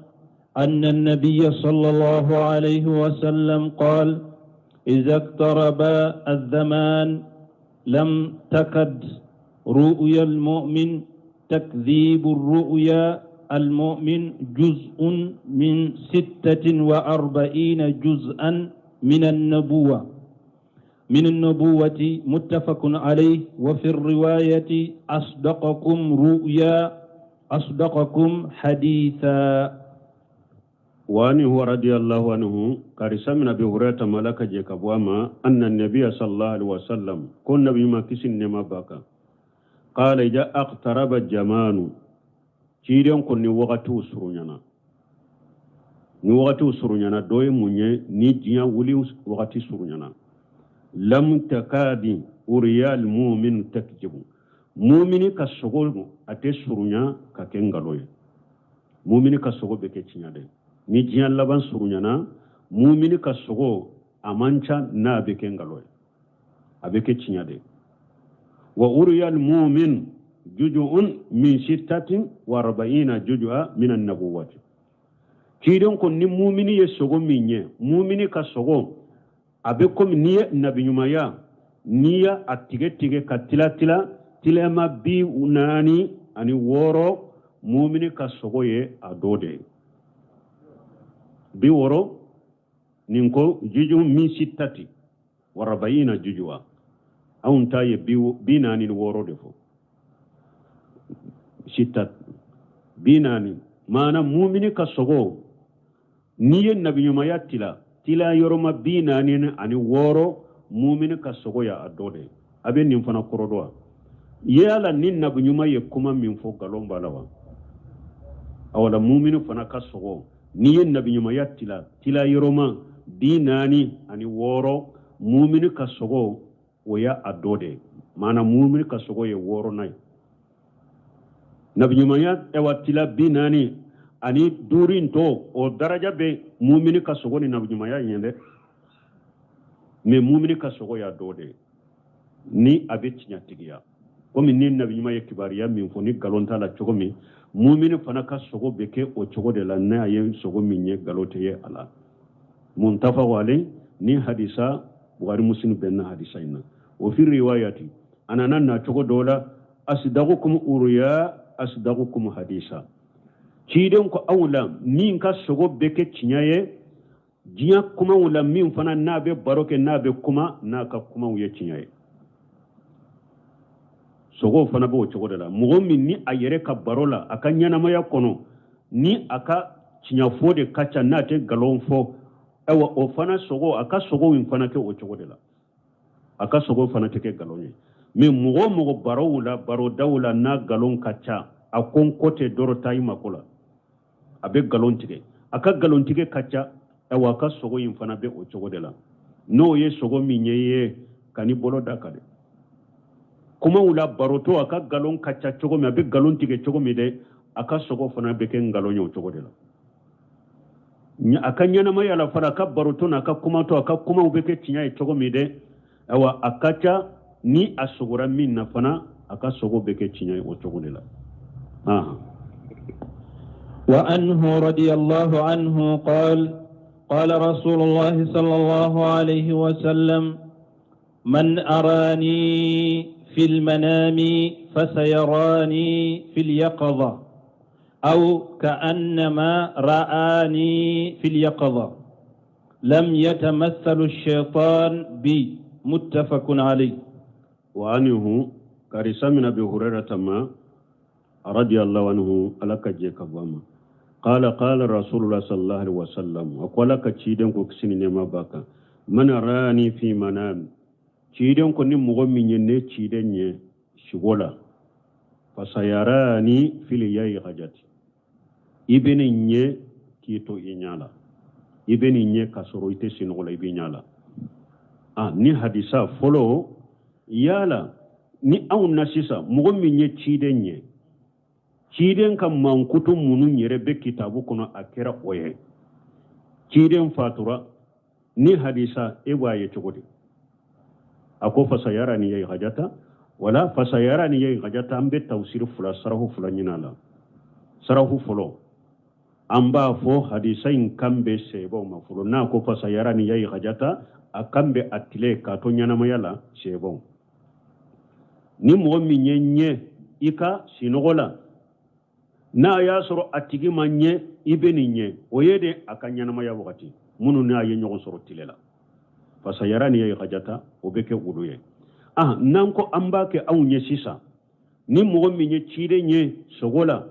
أن النبي صلى الله عليه وسلم قال: إذا اقترب الزمان لم تكد رؤيا المؤمن تكذيب الرؤيا، المؤمن جزء من 46 جزءا من النبوة. متفق عليه. وفي الرواية: أصدقكم رؤيا أصدقكم حديثا. وعنه رضي الله عنه، karisa min Abi Hurairata malaka je ka bɔ a ma، أن النبي صلى الله عليه وسلم، ko nabi ma kisi nɛɛma b'a kan، قال إذا اقترب الزمان، ciden ko ni wagatiw surunyana, ni wagatiw surunyana, dɔ ye mun ye? Ni diɲɛ wuli wagati surunyana، لم تكد رؤيا المؤمن تكذب، mumini ka sogo a tɛ surunya ka kɛ nkalon ye, mumini ka sogo bɛ kɛ tiɲɛ dɛ. Ni diɲɛ laban surunyana, mumini ka sogo a man ca n'a bɛ kɛ nkalon ye, a bɛ kɛ tiɲɛ de. ورؤيا المؤمن جزء من 46 جزءا من النبوة. Ciden ko ni mumini ye sogo min ye, mumini ka sogo a bɛ komi n'i ye nabiɲumanya, n'i y'a a tigɛ tigɛ ka tila tila tilama 46, mumini ka sogo ye a dɔ de ye 60. Nin ko جزء من 46 جزءا, anw ta ye 46 de fɔ, sita 40. Maana mumini ka sogo, n'i ye nabiɲumanya tila tila yɔrɔma 46, mumini ka sogo ya a dɔ de. A bɛ nin fana kɔrɔ dɔn wa? Yala ni nabiɲuman ye kuma min fɔ, nkalon b'a la wa? Awala, mumini fana ka sogo, n'i ye nabiɲumanya tila tila yɔrɔma 46, mumini ka sogo o ya a dɔ de. Maana mumini ka sogo ye wɔɔrɔnan ye. Nabiɲumanya ɛwa tila 45 in tɔ, o daraja bɛ mumini ka sogo ni nabiɲumanya ye dɛ. Mais mumini ka sogo y'a dɔ de ni a bɛ tiɲɛtigiya, komi ni nabiɲuman ye kibaruya min fɔ ni nkalon t'a la cogo min, mumini fana ka sogo bɛ kɛ o cogo de la. N'a ye sogo min ye, nkalon tɛ ye a la. متفق عليه, ni hadisa Bukhari Muslim bɛnna hadisa in na. وفي رواية, a nana na cogo dɔ la: أصدقكم رؤيا أصدقكم حديثا. Ciden ko aw la min ka sogo bɛ kɛ tiɲɛ ye diɲɛ kumaw la, min fana n'a bɛ baro kɛ, n'a bɛ kuma, n'a ka kumaw ye tiɲɛ ye. Sogow fana b'o cogo de la. Mɔgɔ min ni a yɛrɛ ka baro la, a ka ɲɛnamaya kɔnɔ, ni a ka tiɲɛfɔ de ka ca, n'a tɛ nkalon fɔ, ayiwa, o fana sogo, a ka sogo in fana kɛ o cogo de la, a ka sogo fana tɛ kɛ nkalon ye. Mais mɔgɔ o mɔgɔ barow la, barodaw la, n'a nkalon ka ca, a ko n ko tɛ dɔrɔn taa i mako la, a bɛ nkalon tigɛ, a ka nkalon tigɛ ka ca, ayiwa, a ka sogo in fana bɛ o cogo de la. N'o ye sogo min ye ye, ka n'i bolo da kan dɛ. Kumaw la, barotɔ, a ka nkalon ka ca cogo min, a bɛ nkalon tigɛ cogo min dɛ, a ka sogo fana bɛ kɛ nkalon ye o cogo de la. A ka ɲɛnamaya la fana, a ka barotɔ n'a ka kumatɔ, a ka kumaw bɛ kɛ tiɲɛ ye cogo min dɛ, awa, a ka ca ni a sogora min na fana, a ka sogo bɛ kɛ tiɲɛ ye o cogo de la. وعنه رضي الله عنه قال قال رسول الله صلى الله عليه وسلم من أراني في المنام فسيراني في اليقظة أو كأنما رآني في اليقظة لم يتمثل الشيطان بي متفق عليه. وعنه كارثة من أبي هريرة ما رضي الله عنه ala ka jɛ ka bɔ a ma قال قال رسول الله صلى الله عليه وسلم a ko ala ka ciden ko kisi ni nɛɛma b'a kan من رآني في منام ciden ko ni mɔgɔ min ye ne ciden ye sugo la فسيراني في اليقظة i bɛ nin ye k'i to i ɲɛ la i bɛ nin ye k'a sɔrɔ i tɛ sinɔgɔ la i bɛ ɲɛ la ah ni hadisa fɔlɔ yala ni anw na sisan mɔgɔ min ye ciden ye ciden ka mankutu minnu yɛrɛ bɛ kitabu kɔnɔ a kɛra o ye ciden fatura ni hadisa e b'a ye cogo di a ko فسيراني يقظة wala فسيراني يقظة an bɛ tafsiri fila sarahu fila ɲini a la sarahu fɔlɔ an b'a fɔ hadisa in kan bɛ sɛbɛw ma fɔlɔ n'a ko فسيراني يقظة a kan bɛ a tile k'a to ɲɛnamaya la sɛbɛw ni mɔgɔ min ye ɲɛ i ka sinɔgɔ la n'a y'a sɔrɔ a tigi ma ɲɛ i bɛ nin ɲɛ o ye de a ka ɲɛnamaya wagati minnu n'a ye ɲɔgɔn sɔrɔ tile la فسيراني يقظة o bɛ kɛ olu ye ah n'an ko an b'a kɛ anw ye sisan ni mɔgɔ min ye ciden ye sogo la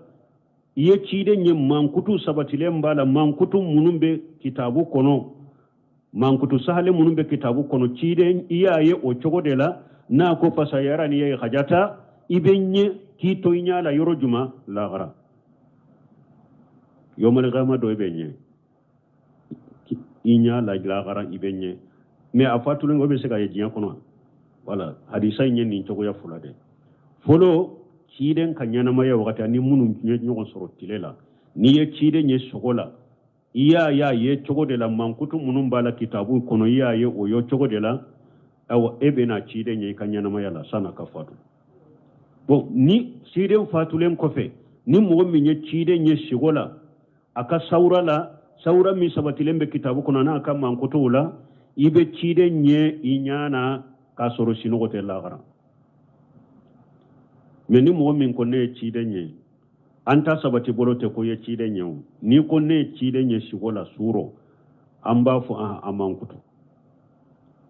i ye ciden ye mankutu sabatilen b'a la mankutu minnu bɛ kitabu kɔnɔ mankutu sahale minnu bɛ kitabu kɔnɔ ciden i y'a ye o cogo de la n'a ko فسيراني يقظة i bɛ ɲɛ k'i to i ɲɛ la yɔrɔ juma lahara yɔmalikama dɔ i bɛ ɲɛ i ɲɛ la lahara i bɛ ɲɛ mais a fatulen o bɛ se ka ye diɲɛ kɔnɔ wala hadisa in ye nin cogoya fila de fɔlɔ ciden ka ɲɛnamaya wagati ani minnu ye ɲɔgɔn sɔrɔ tile la n'i ye ciden ye sogo la i y'a ye a ye cogo de la mankutu minnu b'a la kitabu kɔnɔ i y'a ye o ye cogo de la awa e bɛna ciden ye i ka ɲɛnamaya la san'a ka fatu bon ni ciden fatulen kɔfɛ ni mɔgɔ min ye ciden ye sogo la a ka sawura la sawura min sabatilen bɛ kitabu kɔnɔ n'a ka mankutuw la i bɛ ciden ye i ɲɛ na k'a sɔrɔ sinɔgɔ tɛ lahara mais ni mɔgɔ min ko ne ye ciden ye an ta sabati bolo tɛ ko ye ciden ye o n'i ko ne ye ciden ye sigo la suuro an b'a fɔ a mankutu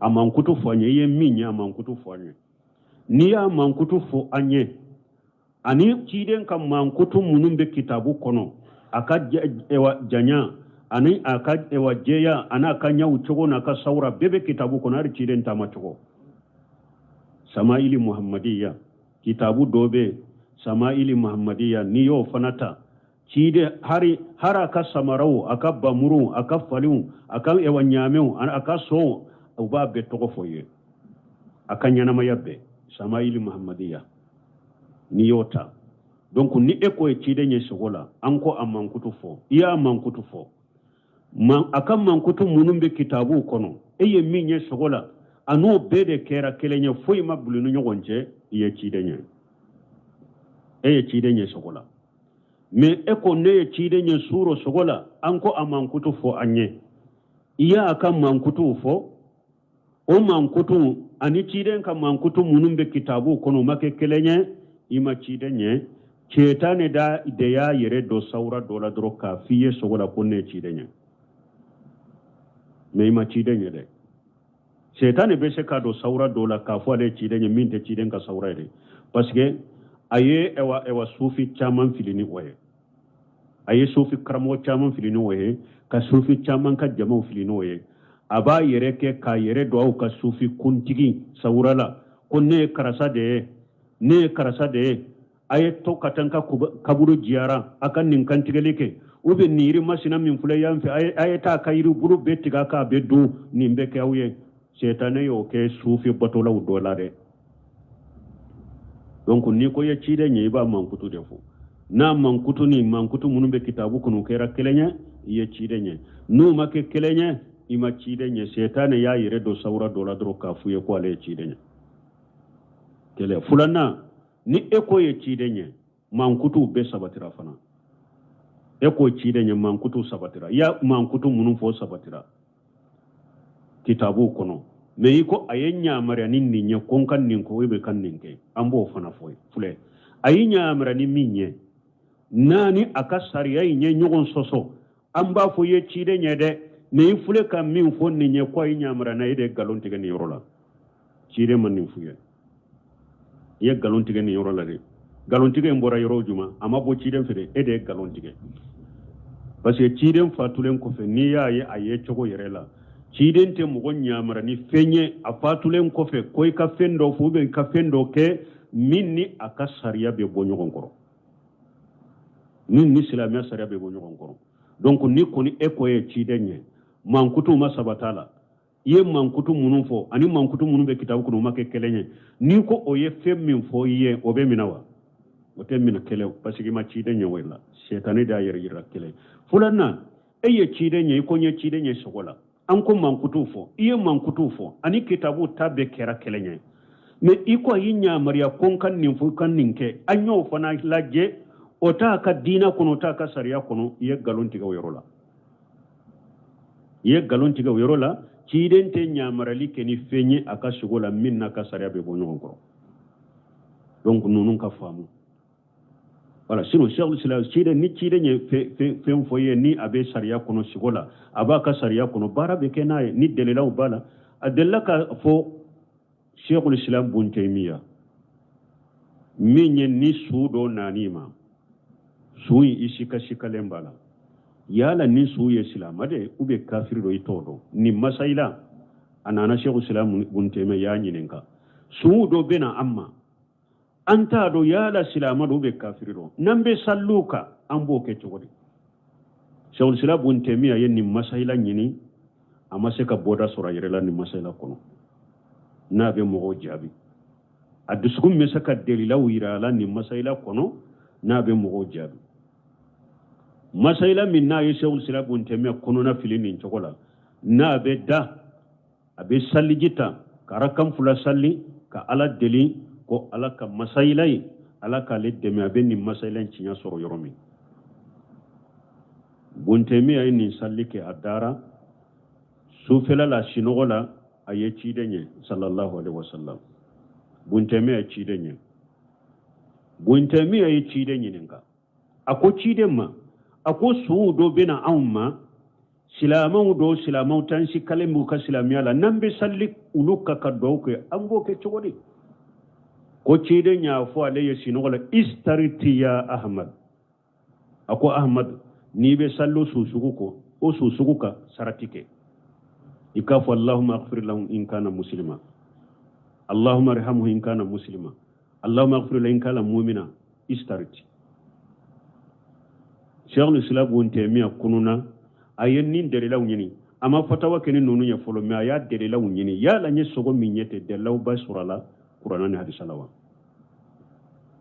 a mankutu fɔ an ye i ye min ye a mankutu fɔ an ye n'i y'a mankutu fɔ an ye ani ciden ka mankutu minnu bɛ kitabu kɔnɔ a ka janya ani a ka jɛya ani a ka ɲɛw cogo n'a ka sawura bɛɛ bɛ kitabu kɔnɔ hali ciden taama cogo samaili muhammadiya kitabu dɔ bɛ samaili muhammadiya n'i y'o fana ta ciden hari har a ka samaraw a ka bamuruw a ka faliw a ka ɲaamɛw a ka sow u b'a bɛɛ tɔgɔ fɔ ye a ka ɲɛnamaya bɛɛ samaili muhammadiya n'i y'o ta donc ni e ko ye ciden ye sogo la an ko a mankutu fɔ i y'a mankutu fɔ a ka mankutu minnu bɛ kitabuw kɔnɔ e ye min ye sogo la a n'o bɛɛ de kɛra kelen ye foyi ma bila ni ɲɔgɔn cɛ i ye ciden ye e ye ciden ye sogo la mais e ko ne ye ciden ye suuro sogo la an ko a mankutu fɔ an ye i y'a ka mankutuw fɔ o mankutu ani ciden ka mankutu minnu bɛ kitabu kɔnɔ o ma kɛ kelen ye i ma ciden ye cɛtanɛ da de y'a yɛrɛ dɔ sawura dɔ la dɔrɔn k'a f'i ye sogo la ko ne ye ciden ye mais i ma ciden ye dɛ sɛtanɛ bɛ se k'a don sawura dɔ la k'a fɔ ale ye ciden ye min tɛ ciden ka sawura ye dɛ parce que a ye ɛwa ɛwa sufi caman fili ni o ye a ye sufi karamɔgɔ caman fili ni o ye ka sufi caman ka jamaw fili n'o ye a b'a yɛrɛ kɛ k'a yɛrɛ don aw ka sufi kuntigi sawura la ko ne ye karisa de ye ne ye karisa de ye a ye to ka taa n ka kaburu jiyara a ka nin kantigɛli kɛ ou bien nin yiri masina min filɛ yan fɛ a ye taa ka yiri bulu bɛɛ tigɛ k'a bɛ dun nin bɛ kɛ aw ye sɛtanɛ y'o kɛ sufi batolaw dɔ la dɛ donc n'i ko ye ciden ye i b'a mankutu de fɔ n'a mankutu ni mankutu minnu bɛ kitabu kɔnɔ o kɛra kelen ye i ye ciden ye. N'u ma kɛ kelen ye, i ma ciden ye. Sɛtanɛ y'a yɛrɛ don sawura dɔ la dɔrɔn k'a f'u ye ko ale ye ciden ye. Kelen. Filanan, ni e ko ye ciden ye, mankutuw bɛɛ sabatira fana. E ko ciden ye, mankutu sabatira. I ya mankutu minnu fɔ sabatira kitabuw kɔnɔ. Mais i ko a ye ɲamariya ni nin ye, ko n ka nin ko, e bɛ ka nin kɛ, an b'o fana fɔ ye. Filɛ, a ye ɲamariya ni min ye, n'a ni a ka sariya in ye ɲɔgɔn sɔsɔ, an b'a fɔ i ye ciden ye dɛ. Mais i filɛ ka min fɔ nin ye ko a ye ɲamariya n'a ye, e de ye nkalon tigɛ nin yɔrɔ la. Ciden ma nin f'u ye. I ye nkalon tigɛ nin yɔrɔ la dɛ. Nkalontigɛ in bɔra yɔrɔ jumɛn? A ma bɔ ciden fɛ dɛ, e de ye nkalon tigɛ. Parce que ciden fatulen kɔfɛ, n'i y'a ye a ye cogo yɛrɛ la, ciden tɛ mɔgɔ ɲamara ni fɛn ye a fatulen kɔfɛ ko i ka fɛn dɔ fɔ ou bien i ka fɛn dɔ kɛ min ni a ka sariya bɛ bɔ ɲɔgɔn kɔrɔ, min ni silamɛya sariya bɛ bɔ ɲɔgɔn kɔrɔ. Donc ni kɔni e ko ye ciden ye, mankutu ma sabata la. I ye mankutu minnu fɔ ani mankutu minnu bɛ kitabu kɔnɔ, o ma kɛ kelen ye. N'i ko o ye fɛn min fɔ i ye, o bɛ minɛ wa? O tɛ minɛ. Kelen, parce que i ma ciden ye o la. Sɛtanɛ de y'a yɛrɛ yira. Kelen. Filanan, e ye ciden ye, i ko n ye ciden ye sogo la. An ko mankutu fɔ, i ye mankutu fɔ ani kitabu ta bɛɛ kɛra kelen ye. Mais i ko a y'i ɲamariya ko n ka nin fɔ, i ka nin kɛ, an y'o fana lajɛ, o t'a ka diinɛ kɔnɔ, o t'a ka sariya kɔnɔ. I ye nkalon tigɛ o yɔrɔ la. I ye nkalon tigɛ o yɔrɔ la. Ciden tɛ ɲamarali kɛ ni fɛn ye a ka sogo la min n'a ka sariya bɛ bɔ ɲɔgɔn kɔrɔ. Donc ninnu ka faamu. Voilà. Sinon Cheikh Islam, ciden ni ciden ye fɛn fɔ ye, ni a bɛ sariya kɔnɔ sogo la, a b'a ka sariya kɔnɔ, baara bɛ kɛ n'a ye ni dalilaw b'a la. A delila ka fɔ Cheikhul Islam Bun Taymiya min ye, ni su dɔ nan'i ma, su in i sika sikalen b'a la, yala ni su ye silama de ou bien kafiri dɔ, i t'o dɔn. Nin masayila a nana Cheikhul Islam Bun Taymiya y'a ɲininka, su dɔ bɛna an ma, an t'a dɔn yala silama dɔ ou bien kafiri dɔ, n'an bɛ sallu kan, an b'o kɛ cogo di? Cheikhul Islam Bun Taymiya ye nin masayila ɲini, a ma se ka bɔda sɔrɔ a yɛrɛ la nin masayila kɔnɔ n'a bɛ mɔgɔw jaabi. A dusukun bɛ se ka delilaw yira a la nin masayila kɔnɔ n'a bɛ mɔgɔw jaabi. Masayila min n'a ye Cheikhul Islam Bun Taymiya kɔnɔna fili nin cogo la, n'a bɛ da, a bɛ saliji ta ka arakan fila sali ka Ala deli ko Ala ka masayila ye, Ala k'ale dɛmɛ a bɛ nin masayila in tiɲɛ sɔrɔ yɔrɔ min. Bun Taymiya ye nin sali kɛ, a dara sufɛla la sinɔgɔ la, a ye ciden ye sallallahu alaihi wasallam. Bun Taymiya ye ciden ye. Bun Taymiya ye ciden ɲininka, a ko ciden ma, a ko suw dɔ bɛna anw ma, silamɛw dɔ, silamɛw t'an si kalen b'u ka silamɛya la, n'an bɛ sali olu kan ka duwawu kɛ, an b'o kɛ cogo di? Ko ciden y'a fɔ ale ye sinɔgɔ la, istariti ya Ahmad. A ko Ahmad, n'i bɛ sali o su sugu kɔ, o su sugu kan, sarati kɛ, i k'a fɔ allahumma aghfir lahu in kana muslima, allahumma arhamhu in kana muslima, allahumma aghfir lahu in kana mu'mina. Istariti. Cheikhul Islam Bun Taymiya kununa, a ye nin dalilaw ɲini. A ma fatawa kɛ ni ninnu ye fɔlɔ, mais a y'a dalilaw ɲini, yala n ye sogo min ye ten, dalilaw ba sɔrɔ a la kuranɛ ni hadisa la wa?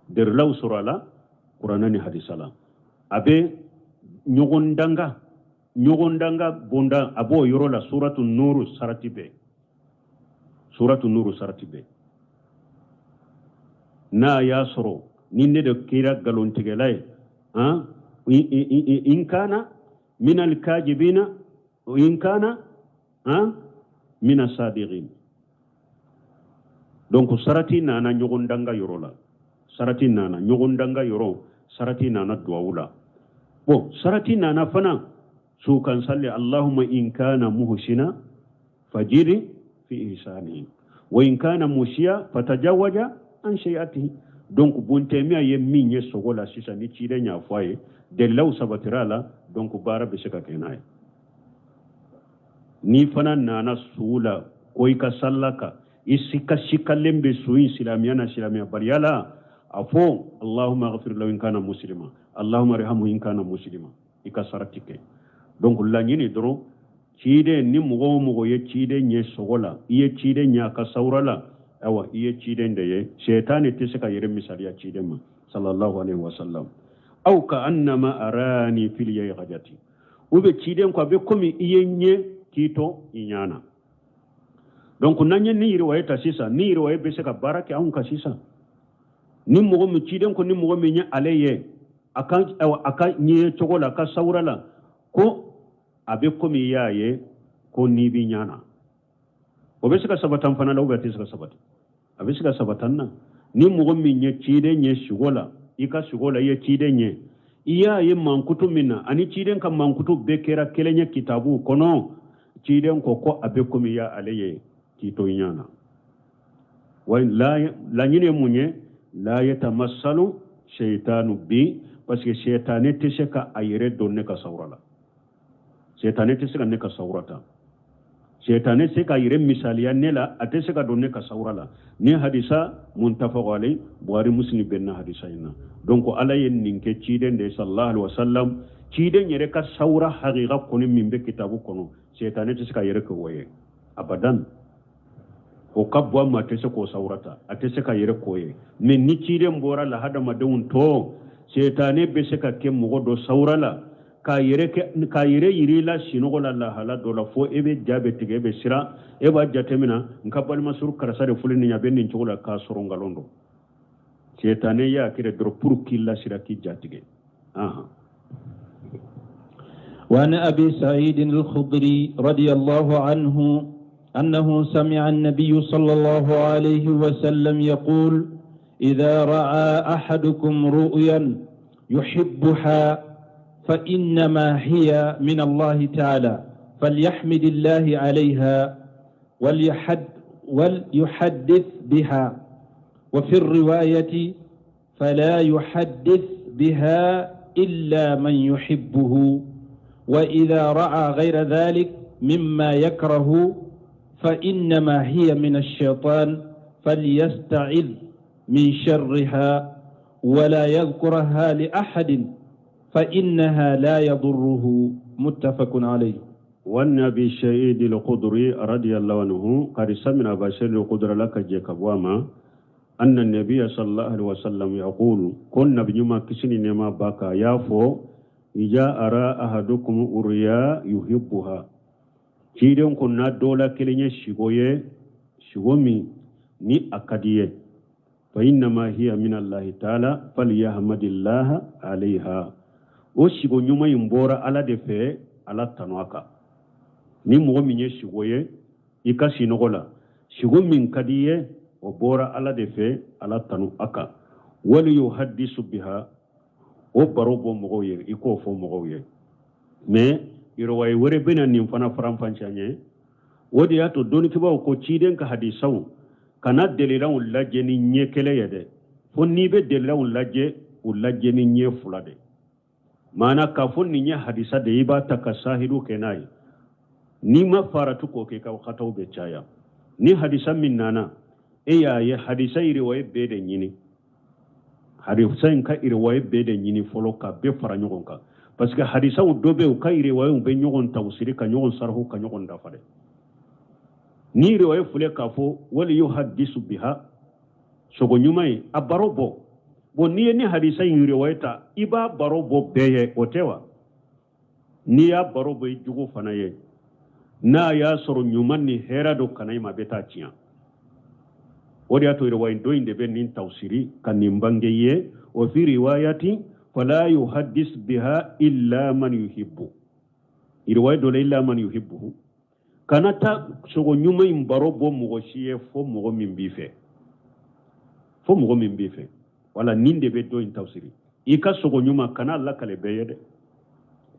Dalilaw sɔrɔ a la kuranɛ ni hadisa la. A bɛ ɲɔgɔn danga, ɲɔgɔn danga bonda, a b'o yɔrɔ la. Suratu nuru sarati bɛɛ, suratu nuru sarati bɛɛ, n'a y'a sɔrɔ ni ne de kɛra nkalontigɛla ye, han, in kana min alkajibina, in kana han min asadiqin. Donc sarati nana ɲɔgɔn danga yɔrɔ la, sarati nana ɲɔgɔn danga yɔrɔ, sarati nana duwawu la. Bon, sarati nana fana sukan salli, allahumma in kana muhsina fajiri fi ihsanihi wa in kana musiya fatajawaja an shay'atihi. Donc Bun Taymiya ye min ye sogo la sisan, ni ciden y'a fɔ a ye, dalilaw sabatira a la, donc baara bɛ se ka kɛ n'a ye. N'i fana nana su la ko i ka salla kan, i sika sikalen bɛ su in silamɛya na silamɛya baliya la, a fɔ allahumma aghfir lahu in kana muslima, allahumma arhamhu in kana muslima, i ka sarati kɛ. Donc laɲini dɔrɔn, ciden ni mɔgɔ o mɔgɔ ye ciden ye sogo la, i ye ciden ye a ka sawura la, ayiwa, i ye ciden de ye. Sɛtanɛ tɛ se ka yɛrɛ misaliya ciden ma sallallahu alaihi wasallam. Aw ka annama arani fil yayghajati. Ou bien ciden ko a bɛ komi i ye n ye k'i to i ɲɛ na. Donc n'an ye nin riwaya ta sisan, nin riwaya bɛ se ka baara kɛ anw kan sisan. Ni mɔgɔ min ciden ko ni mɔgɔ min ye ale ye a ka ayiwa a ka ɲɛ cogo la, a ka sawura la, ko a bɛ komi i y'a ye ko n'i b'i ɲɛ na. O bɛ se ka sabati an fana la ou bien a tɛ se ka sabati? A bɛ se ka sabati an na. Ni mɔgɔ min ye ciden ye sugo la, i ka sugo la, i ye ciden ye, i y'a ye mankutu min na, ani ciden ka mankutu bɛɛ kɛra kelen ye kitabu kɔnɔ, ciden ko ko a bɛ komi i y'ale ye k'i to i ɲɛ na. Wa laɲini ye mun ye? La yatamassalu shaytanu bi, parce que sɛtanɛ tɛ se ka a yɛrɛ don ne ka sawura la. Sɛtanɛ tɛ se ka ne ka sawura ta. Sɛtanɛ se ka yɛrɛ misaliya ne la, a tɛ se ka don ne ka sawura la. Ni hadisa muntafaq alayhi, Buhari Muslim bɛnna hadisa in na. Donc Ala ye nin kɛ ciden de ye sallallahu alaihi wasallam. Ciden yɛrɛ ka sawura hakika kɔni min bɛ kitabu kɔnɔ, sɛtanɛ tɛ se ka yɛrɛ kɛ o ye abadan. O ka bɔ a ma, a tɛ se k'o sawura ta, a tɛ se ka yɛrɛ k'o ye. Mais ni ciden bɔra la hadamadenw tɔ, sɛtanɛ bɛ se ka kɛ mɔgɔ dɔ sawura la k'a yɛrɛ kɛ k'a yɛrɛ yiri la sinɔgɔ la lahala dɔ la, fo e bɛ ja bɛ tigɛ, e bɛ siran, e b'a jateminɛ n ka balimasuru karisa de filɛ nin ye, a bɛ nin cogo la, k'a sɔrɔ nkalon don. Sɛtanɛ y'a kɛ dɔrɔn pour k'i lasiran, k'i ja tigɛ. وعن أبي سعيد الخضري رضي الله عنه أنه سمع النبي صلى الله عليه وسلم يقول: إذا رأى أحدكم رؤيا يحبها فإنما هي من الله تعالى فليحمد الله عليها وليحدث بها. وفي الرواية: فلا يحدث بها إلا من يحبه، وإذا رأى غير ذلك مما يكره فإنما هي من الشيطان فليستعذ من شرها ولا يذكرها لأحد فإنها لا يضره. متفق عليه. وعن أبي سعيد الخدري رضي الله عنه قد سمع أبا سعيد الخدري لك جيكبواما أن النبي صلى الله عليه وسلم يقول كن نبي ما كسني نما باكا يافو إذا أرى أحدكم أريا يحبها ciden ko n'a dɔ la kelen ye sigo ye, sigo min ni a ka di ye, fa innama hiya min allahi taala falyahmadillaha alayha. O sigo ɲuman in bɔra Ala de fɛ, Ala tanu a kan. Ni mɔgɔ min ye sigo ye i ka sinɔgɔ la, sigo min ka di ye, o bɔra Ala de fɛ, Ala tanu a kan. Wali yuhaddisu biha, o baro bɔ mɔgɔw ye, i k'o fɔ mɔgɔw ye. Mais riwaye wɛrɛ bɛna nin fana faranfasiya ye. O de y'a to dɔnnikɛbaaw ko ciden ka hadisaw kana delilanw lajɛ ni ɲɛ kelen ye dɛ, fo n'i bɛ delilanw lajɛ, u lajɛ ni ɲɛ fila de. Maana k'a fɔ nin ye hadisa de ye, i b'a ta ka sahidu kɛ n'a ye. N'i ma faratu k'o kɛ, i ka khataw bɛ caya. Ni hadisa min nana, e y'a ye hadisa riwaye bɛɛ de ɲini, hadisa in ka riwaye bɛɛ de ɲini fɔlɔ ka bɛɛ fara ɲɔgɔn kan, parce que hadisaw dɔ bɛ yen, u ka riwayew bɛ ɲɔgɔn tawsiri, ka ɲɔgɔn sarahu, ka ɲɔgɔn dafa dɛ. Ni riwaye filɛ k'a fɔ wali yuhaddisu biha, sogo ɲuman ye, a baro bɔ. Bon, n'i ye ni hadisa in riwaye ta, i b'a baro bɔ bɛɛ ye, o tɛ wa? N'i y'a baro bɔ i jugu fana ye, n'a y'a sɔrɔ ɲuman ni hɛrɛ don kana i ma, a bɛ taa tiɲɛ. O de y'a to riwaye dɔ in de bɛ nin tawsiri ka nin bange ye. Wa fi riwayati fala yuhaddis biha illa man yuhibbu, riwaye dɔ la illa man yuhibbuhu, kana taa sogo ɲuman in baro bɔ mɔgɔ si ye fo mɔgɔ min b'i fɛ, fo mɔgɔ min b'i fɛ. Wala nin de bɛ dɔ in tafsiri. I ka sogo ɲuman kana lakale bɛɛ ye dɛ.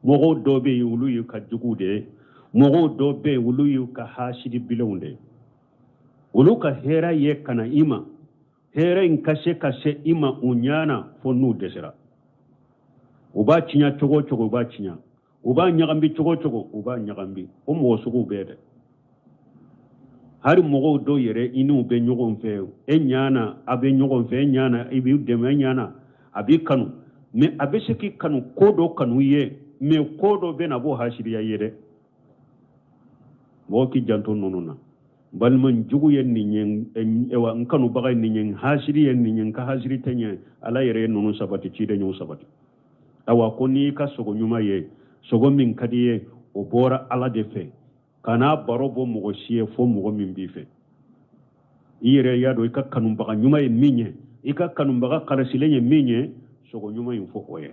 Mɔgɔw dɔ bɛ yen, olu y'u ka juguw de ye. Mɔgɔw dɔ bɛ yen, olu y'u ka hasidi bilenw de ye. Olu ka hɛrɛ ye ka na i ma, hɛrɛ in ka se ka se i ma u ɲana, fo n'u dɛsɛra. U b'a tiɲɛ cogo o cogo, u b'a tiɲɛ. U b'a ɲagambi cogo o cogo, u b'a ɲagambi. O mɔgɔ suguw bɛɛ dɛ. Hali mɔgɔw dɔw yɛrɛ, i n'u bɛ ɲɔgɔn fɛ, e ɲana a bɛ ɲɔgɔn fɛ, e ɲana i b'i dɛmɛ, e ɲana a b'i kanu. Mais a bɛ se k'i kanu, ko dɔ kanu ye, mais ko dɔ bɛ na, a b'o hasiriya ye dɛ. Mɔgɔ k'i janto ninnu na. Balima jugu ye nin ye, wa n kanubaga ye nin ye, n hasiri ye nin ye, n ka hasiri tɛ ɲɛ. Ala yɛrɛ ye ninnu sabati, ciden y'u sabati. Awa ko n'i ka sogo ɲuman ye, Sogo min ka di i ye, o bɔra Ala de fɛ. Kana baro bɔ mɔgɔ si ye fo mɔgɔ min b'i fɛ. I yɛrɛ y'a dɔn i ka kanubaga ɲuman ye min ye, i ka kanubaga kalasilen ye min ye, sogo ɲuman in fɔ o ye.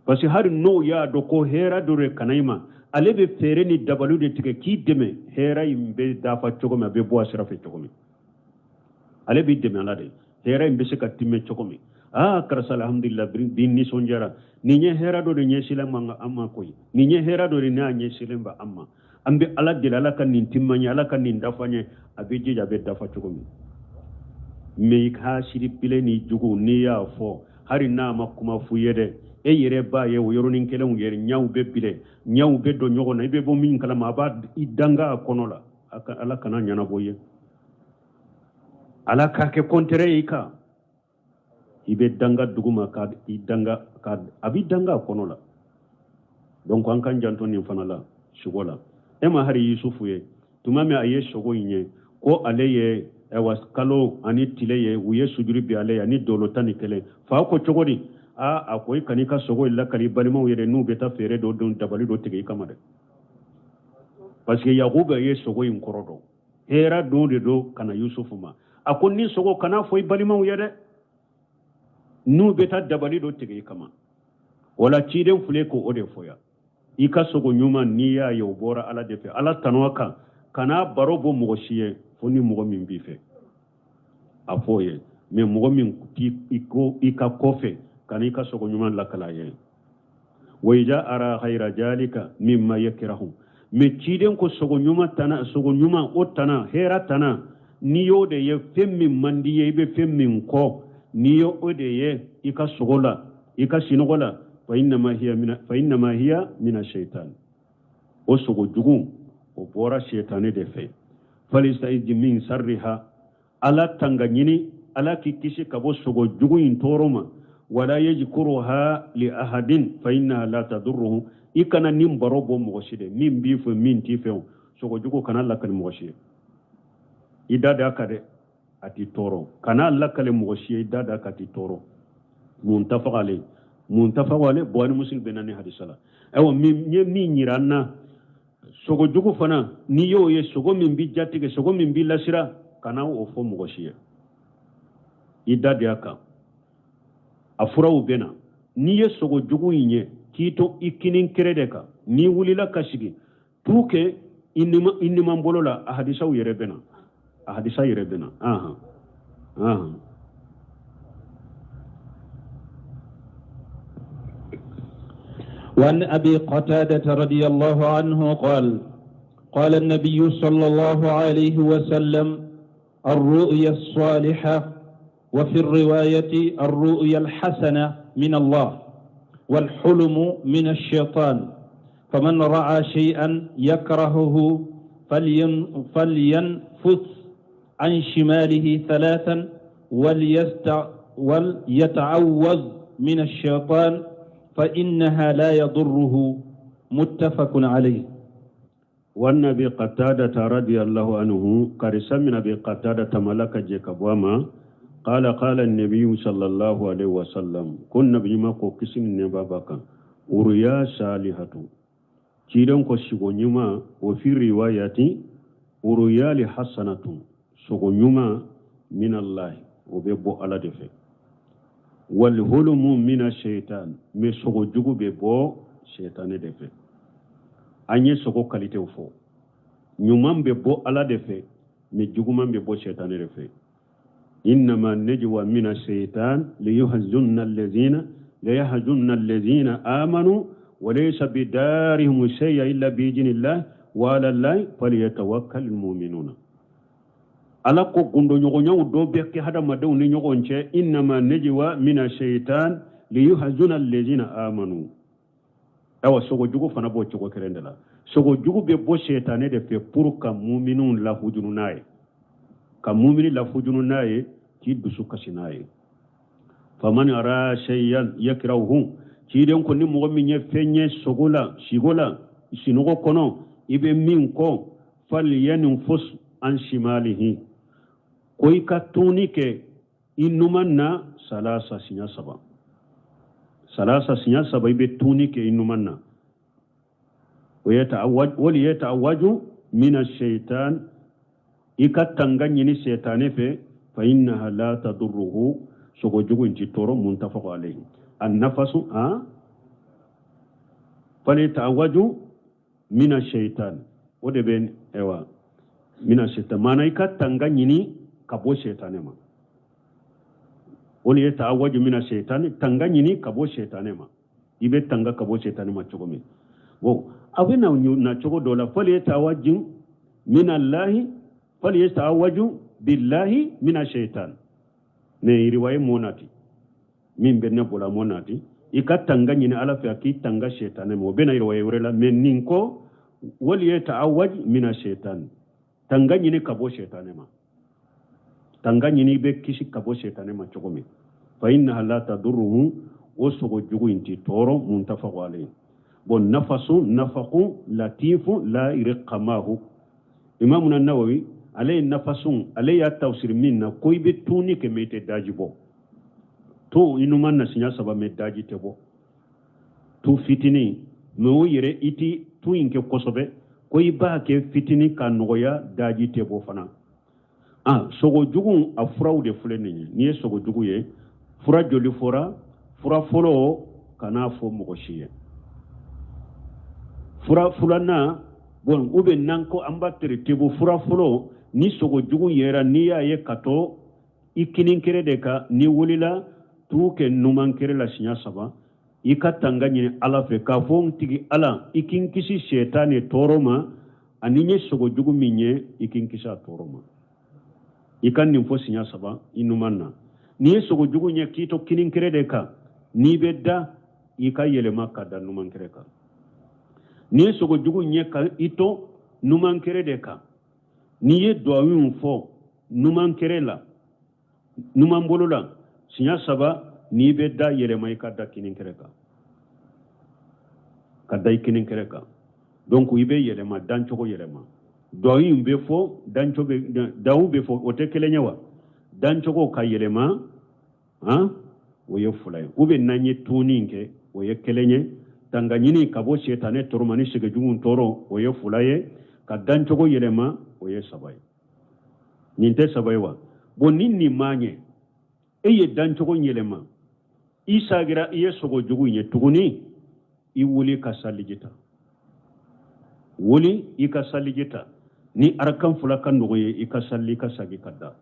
Parce que hali n'o y'a dɔn ko hɛrɛ dɔ de ka na i ma, ale bɛ fɛɛrɛ ni dabaliw de tigɛ k'i dɛmɛ hɛrɛ in bɛ dafa cogo min, a bɛ bɔ a sira fɛ cogo min, ale b'i dɛmɛ ala de hɛrɛ in bɛ se ka timɛ cogo min. Aa karisa, alhamdulillah, bi nisɔndiyara, nin ye hɛrɛ dɔ de ɲɛsilen ma an ma koyi, nin ye hɛrɛ dɔ de n'a ɲɛsilen bɛ an ma, an bɛ Ala deli, Ala ka nin timɛ ye, Ala ka nin dafa ye. A bɛ jija, a bɛ dafa cogo min. Mais i ka siri pile ni jugu, n'i y'a fɔ, hali n'a ma kuma f'u ye dɛ, e yɛrɛ b'a ye o yɔrɔnin kelen, u yɛrɛ ɲɛw bɛ bilen, ɲɛw bɛ don ɲɔgɔn na, i bɛ bɔ min kalama, a b'a i danga a kɔnɔ la. Ala kana ɲɛnabɔ ye, Ala k'a kɛ contraire ye i kan. I bɛ danga duguma ka i danga ka a b'i danga a kɔnɔ la. Donc an k'an janto nin fana la, sogo la. E ma hari Yusufu ye, tuma min a ye sogo in ye ko ale ye, ayiwa, kalo ani tile ye, u ye sujuru bi ale ye ani dolo 11. Fa ko cogo di? Aa, a ko i kan'i ka sogo in lakali balimaw yɛrɛ, n'u bɛ taa feere dɔ don, dabali dɔ tigɛ i kama dɛ. Parce que Yakuba ye sogo in kɔrɔ dɔn, hɛrɛ don de don ka na Yusufu ma. A ko ni sogo, kana fɔ i balimaw ye dɛ, n'u bɛ taa dabali dɔ tigɛ i kama. Wala ciden filɛ ko o de fɔ yan: i ka sogo ɲuman, n'i y'a ye, o bɔra Ala de fɛ, Ala tanu a kan. Kana baro bɔ mɔgɔ si ye fo ni mɔgɔ min b'i fɛ, a fɔ ye. Mais mɔgɔ min t'i ko i ka kɔfɛ, kana i ka sogo ɲuman lakala ye. Wa iza ara ghayra zalika mimma yakrahu. Mais ciden ko sogo ɲuman tana, sogo ɲuman o tana, hɛrɛ tana, n'i y'o de ye, fɛn min man di ye, i bɛ fɛn min kɔ, n'i ye o de ye i ka sogo la, i ka sinɔgɔ la, fa innama hiya mina shaitan, o sogo jugu o bɔra shetani de fɛ. Falistaiz min sarriha, Ala tanga ɲini, Ala k'i kisi ka bɔ sogo jugu in tɔɔrɔ ma. Wala yajkuruha li ahadin fa innaha la tadurruhu. I kana nin baro bɔ mɔgɔ si de, min b'i fɛ, min t'i fɛ, o sogo jugu kana lakali mɔgɔ si ye. I da da ka dɛ, a t'i tɔɔrɔ. Kana lakale mɔgɔ si ye, i da da ka t'i tɔɔrɔ. Muntafaq alayhi, muntafaq alayhi, Buhari, Muslim bɛ na ni hadisa la. Ayiwa, min ye min yira an na, sogo jugu fana, n'i y'o ye, sogo min b'i jatigɛ, sogo min b'i lasira, kana o fɔ mɔgɔ si ye, i da de a kan, a furaw bɛ na. N'i ye sogo jugu in ye, k'i to i kinin kɛrɛ de kan, n'i wulila ka sigi tu kɛ i niman bolo la, a hadisaw yɛrɛ bɛ na, a hadisa yɛrɛ bɛ na. Ahan ahan. وعن أبي قتادة رضي الله عنه قال: قال النبي صلى الله عليه وسلم: الرؤيا الصالحة، وفي الرواية الرؤيا الحسنة، من الله، والحلم من الشيطان، فمن رأى شيئا يكرهه فلينفث عن شماله ثلاثا وليتعوذ من الشيطان فإنها لا يضره. متفق عليه. وعن أبي قتادة رضي الله عنه، كارسا من أبي قتادة ملك جيكبواما، قال: قال النبي صلى الله عليه وسلم، كن نبي ما كو كسم نبابك الرؤيا صالحة، ciiden ko sigo ɲuman, wa fi riwayati uruyali hasanatu, sogo ɲuman, min Allah, o bɛ bɔ Ala de fɛ. Wal hulumu mina shaitan, mais sogo jugu bɛ bɔ shaitani de fɛ. An ye sogo qualitéw fɔ: ɲuman bɛ bɔ Ala de fɛ, mais juguman bɛ bɔ shaitani de fɛ. Innama najwa mina shaitan liyahzunna allazina amanu walaysa bidarihim shay'a illa biidhnillah wa ala Allahi falyatawakkal almu'minuna. Ala ko gundo ɲɔgɔnyaw dɔ bɛ kɛ hadamadenw ni ɲɔgɔn cɛ. Innama najwa mina shaitan liyuhzuna allazina amanu. Awa, sogo jugu fana b'o cogo kelen de la. Sogo jugu bɛ bɔ shetane de fɛ pour ka muminw lahujunu n'a ye, ka mumini lafujunu n'a ye, k'i dusu kasi n'a ye. Faman ara shay'an yakrahu, ciden ko ni mɔgɔ min ye fɛn ye sogo la, sigo la, sinɔgɔ kɔnɔ, i bɛ min kɔ, falyanfus an shimalihi, ko i ka tuni kɛ i numan na, salasa, siɲɛ saba, salasa, siɲɛ saba, i bɛ tuni kɛ i numan na. Wal yata'awwaju mina shaitan, i ka tanga ɲini sɛtanɛ fɛ, fa innaha la tadurruhu, sogo jugu in ti tɔɔrɔ. Muntafaqu alayhi. An nafasu a fal yata'awwaju mina shaitan, o de bɛ ɛwa mina shaitan, maana i ka tanga ɲini ka bɔ sɛtanɛ ma. O de ye ta'awwaju mina shaitan, tanga ɲini ka bɔ sɛtanɛ ma. I bɛ tanga ka bɔ sɛtanɛ ma cogo min, bon, a bɛ na cogo dɔ la, fal yata'awwaju minallahi, fal yata'awwaju billahi mina shaitan. Mais riwaye mo nati min bɛ ne bolo, mo nati i ka tanga ɲini Ala fɛ a k'i tanga sɛtanɛ ma, o bɛ na riwaye wɛrɛ la. Mais nin ko wal yata'awwaj mina shaitan, tanga ɲini ka bɔ sɛtanɛ ma, tanga ɲini i bɛ kisi ka bɔ sɛtanɛ ma cogo min, fa innaha la tadurruhu, o sogo jugu in ti tɔɔrɔ. Muntafaqu alayhi. Bon, nafasu nafaqu latifu la irqamahu. Imamuna Nawawi, ale ye nafasun, ale y'a tafsiri min na ko i bɛ tuni kɛ mais i tɛ daji bɔ. To i numan na siɲɛ saba mais daji tɛ bɔ, tu fitinin, mais o yɛrɛ i ti tu in kɛ kosɛbɛ, ko i b'a kɛ fitinin ka nɔgɔya, daji tɛ bɔ fana. Ah, sogo jugu, a furaw de filɛ nin ye. N'i ye sogo jugu ye, fura joli fɔra? Fura fɔlɔ, kan'a fɔ mɔgɔ si ye. Fura filanan, bon, u bɛ n'an ko an b'a teretibu. Fura fɔlɔ, ni sogo jugu yera, n'i y'a ye ka to i kininkɛrɛ de kan, n'i wulila, t'u kɛ numankɛrɛ la siɲɛ saba, i ka tanga ɲini Ala fɛ k'a fɔ: n tigi Ala, i k'i kisi sɛtanɛ tɔɔrɔ ma, ani n ye sogo jugu min ye, i k'i kisi a tɔɔrɔ ma. I ka nin fɔ siɲɛ saba i numan na. N'i ye sogo jugu ɲɛ k'i to kininkɛrɛ de kan, n'i bɛ da, i ka yɛlɛma ka da numankɛrɛ kan. N'i ye sogo jugu ɲɛ ka i to numankɛrɛ de kan, n'i ye duwawu fɔ numankɛrɛ la, numan bolo la siɲɛ saba, n'i bɛ da, yɛlɛma i ka da kininkɛrɛ kan, ka da i kininkɛrɛ kan. Donc i bɛ yɛlɛma, dancogo yɛlɛma. Duwawu in bɛ fɔ dancogo bɛ, dawu bɛ fɔ, o tɛ kelen ye wa? Dancogo ka yɛlɛma han, o ye fila ye. U bɛ n'an ye tuni kɛ, o ye kelen ye. Tanga ɲini ka bɔ sɛtanɛ tɔɔrɔ ma ni sɛgɛjugu tɔɔrɔ, o ye fila ye. Ka dancogo yɛlɛma, o ye saba ye. Nin tɛ saba ye wa? Bon, ni nin ma ɲɛ, e ye dancogo yɛlɛma, i sagira, i ye sogo jugu ye tuguni, i wuli ka saliji ta, wuli i ka saliji ta. Ni arakan fila ka nɔgɔ ye, i ka sali, i ka sagi ka da.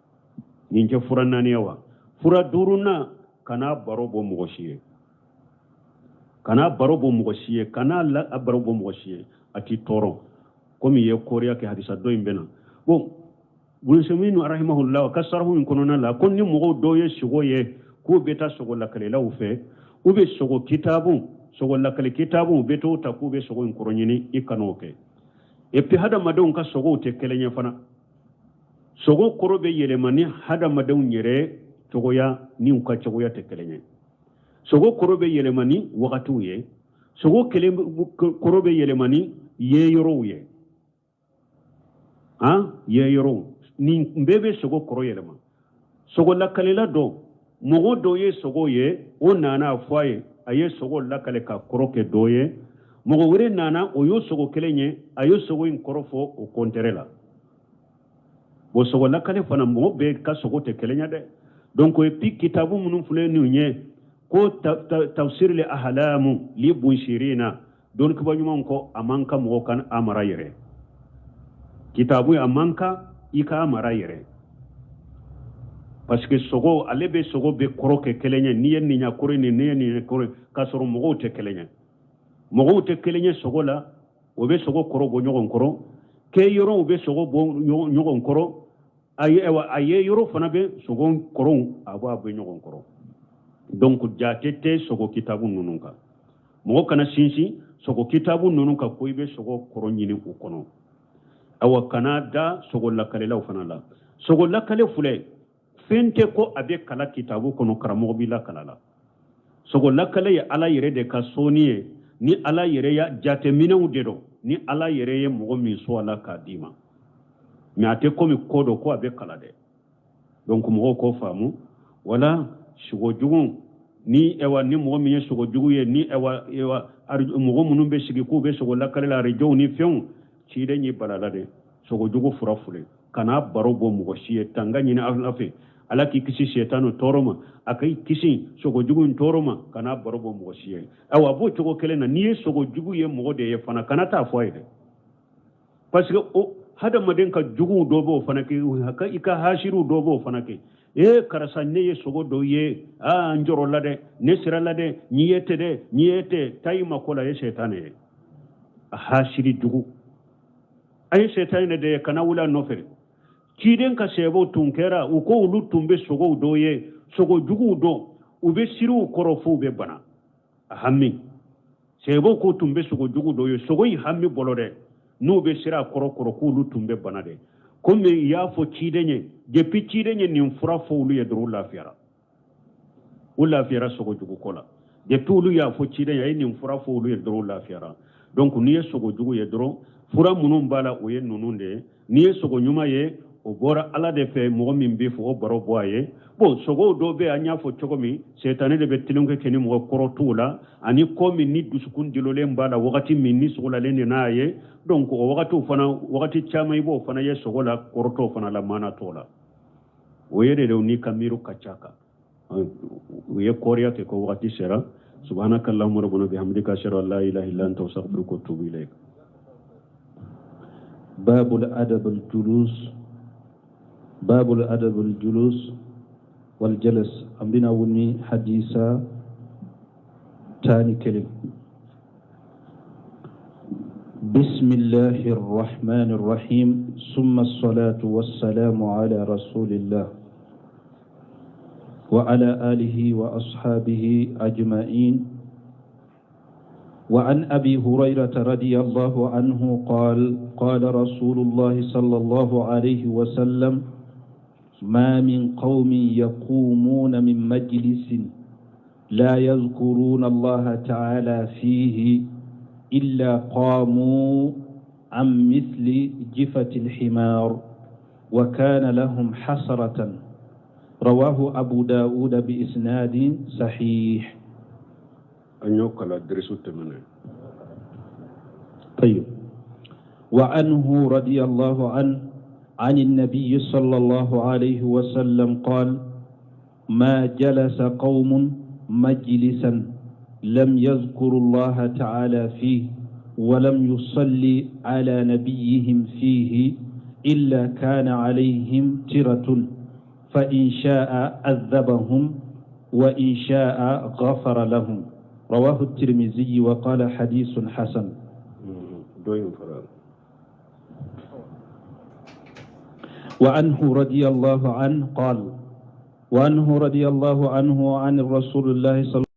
Nin tɛ fura naani ye wa? Fura duurunan, kana baro bɔ mɔgɔ si ye, kana baro bɔ mɔgɔ si ye, kana la baro bɔ mɔgɔ si ye, a t'i tɔɔrɔ, komi i ye kɔriya kɛ. Hadisa dɔ in bɛ na. Bon, Bunsɛminu rahimahullah ka sarahu in kɔnɔna la, ko ni mɔgɔw dɔw ye sogo ye k'u bɛ taa sogo lakalelaw fɛ, u bɛ sogo kitabu, sogo lakale kitabu, u bɛ t'o ta k'u bɛ sogo in kɔrɔ ɲini, i kan'o kɛ. Et puis hadamadenw ka sogow tɛ kelen ye fana. Sogo kɔrɔ bɛ yɛlɛma ni hadamadenw yɛrɛ cogoya ni u ka cogoya tɛ kelen ye. Sogo kɔrɔ bɛ yɛlɛma ni wagatiw ye. Sogo kelen kɔrɔ bɛ yɛlɛma ni ye yɔrɔw ye, han, ye yɔrɔw. Nin bɛɛ bɛ sogo kɔrɔ yɛlɛma. Sogo lakalela dɔ, mɔgɔ dɔ ye sogo ye, o nana a fɔ a ye, a ye sogo lakale ka kɔrɔ kɛ dɔ ye. Mɔgɔ wɛrɛ nana, o y'o sogo kelen ye, a ye sogo in kɔrɔ fɔ o kɔntɛrɛ la. Bon, sogo lakale fana, mɔgɔ bɛɛ ka sogo tɛ kelen ye dɛ. Donc et puis kitabu minnu filɛ nin ye ko tafsir li ahlamu li bunshirina, dɔnnikiba ɲumanw ko a man ka mɔgɔ kan a mara yɛrɛ. Kitabu a man ka i k'a mara yɛrɛ, parce que sogo, ale bɛ sogo bɛ kɔrɔ kɛ kelen ye. N'i ye nin ɲa kɔrɔ nin, n'i ye nin kɔrɔ, k'a sɔrɔ mɔgɔw tɛ kelen ye, mɔgɔw tɛ kelen ye sogo la. O bɛ sogo kɔrɔ bɔ ɲɔgɔn kɔrɔ, kɛ yɔrɔw bɛ sogo bɔ ɲɔgɔn kɔrɔ, a ye a ye yɔrɔ fana bɛ sogo kɔrɔw a b'a bɔ ɲɔgɔn kɔrɔ. Donc jate tɛ sogo kitabu ninnu kan. Mɔgɔ kana sinsin sogo kitabu ninnu kan ko i bɛ sogo kɔrɔ ɲini u kɔnɔ. Awa, kana da sogo lakalelaw fana la. Sogo lakale filɛ, fɛn tɛ ko a bɛ kala kitabu kɔnɔ, karamɔgɔ b'i lakala la. Sogo lakale ye Ala yɛrɛ de ka sɔnni ye, ni Ala yɛrɛ ya jateminɛw de don, ni Ala yɛrɛ ye mɔgɔ min sɔn a la k'a d'i ma. Mais a tɛ komi ko dɔ ko a bɛ kala dɛ. Donc mɔgɔw k'o faamu. Wala sogo jugu. Ni ɛwa ni mɔgɔ min ye sogo jugu ye, ni ɛwa ɛwa mɔgɔ minnu bɛ sigi k'u bɛ sogo lakale la, arajow ni fɛnw, ciden y'i bala la dɛ. Sogo jugu fura filɛ, kana baro bɔ mɔgɔ si ye. Tanga ɲini Ala fɛ, Ala k'i kisi sɛtanu tɔɔrɔ ma, a k'i kisi sogo jugu in tɔɔrɔ ma. Kana baro bɔ mɔgɔ si ye. Ayiwa, a b'o cogo kelen na, n'i ye sogo jugu ye mɔgɔ de ye fana, kana taa fɔ a ye dɛ, parce que o hadamaden ka juguw dɔ b'o fana kɛ, i ka hasiriw dɔ b'o fana kɛ. Ee karisa, ne ye sogo dɔ ye, aa n jɔrɔ la dɛ, ne sira la dɛ, n'i ye tɛ dɛ, n'i ye tɛ taa i ma ko la, ye sɛtanɛ ye, a hasiri jugu, a ye sɛtanɛ de ye, kana wuli a nɔfɛ. Ciden ka sɛbɛw tun kɛra, u ko olu tun bɛ sogow dɔ ye, sogo juguw dɔ, u bɛ siriw kɔrɔ f'u bɛ bana a hami. Sɛbɛw ko tun bɛ sogo jugu dɔ ye, sogo in hami bolo dɛ, n'u bɛ sira a kɔrɔ kɔrɔ k'olu tun bɛ bana dɛ. Komi i y'a fɔ ciden ye, depuis ciden ye nin fura fɔ olu ye dɔrɔn, u lafiyara, u lafiyara sogo jugu ko la. Depuis olu y'a fɔ ciden ye, a ye nin fura fɔ olu ye dɔrɔn, u lafiyara. Donc n'i ye sogo jugu ye dɔrɔn, fura minnu b'a la, o ye ninnu de ye. N'i ye sogo ɲuman ye, o bɔra Ala de fɛ, mɔgɔ min bɛ fɔ o baro bɔ a ye. Bon, sogow dɔw bɛ, an y'a fɔ cogo min, sɛtanɛ de bɛ tulonkɛ kɛ ni mɔgɔ kɔrɔ t'o la, ani ko min ni dusukun dilolen b'a la, wagati min ni sogolalen de n'a ye. Donc o wagatiw fana, wagati caman i b'o fana ye sogo la, kɔrɔ t'o fana la, maana t'o la. O ye de n'i ka miiriw ka ca kan u ye kɔriya kɛ ko wagati sera. Subhanaka allahumma rabbana bihamdika, ashhadu an la ilaha illa anta, astaghfiruka wa atubu ilayk. باب الأدب الجلوس، باب الأدب الجلوس والجلس. An bɛna wuni hadisa 11. بسم الله الرحمن الرحيم، ثم الصلاة والسلام على رسول الله وعلى آله وأصحابه أجمعين. وعن أبي هريرة رضي الله عنه قال: قال رسول الله صلى الله عليه وسلم: ما من قوم يقومون من مجلس لا يذكرون الله تعالى فيه إلا قاموا عن مثل جفة الحمار وكان لهم حسرة. رواه أبو داود بإسناد صحيح. An y'o kala dirisu tɛmɛnen. طيب، وعنه رضي الله عنه عن النبي صلى الله عليه وسلم قال: ما جلس قوم مجلسا لم يذكروا الله تعالى فيه ولم يصلي على نبيهم فيه إلا كان عليهم ترة، فإن شاء عذبهم وإن شاء غفر لهم. رواه الترمذي وقال حديث حسن. Dɔ in fara. وعنه رضي الله عنه قال، وعنه رضي الله عنه عن الرسول الله صلى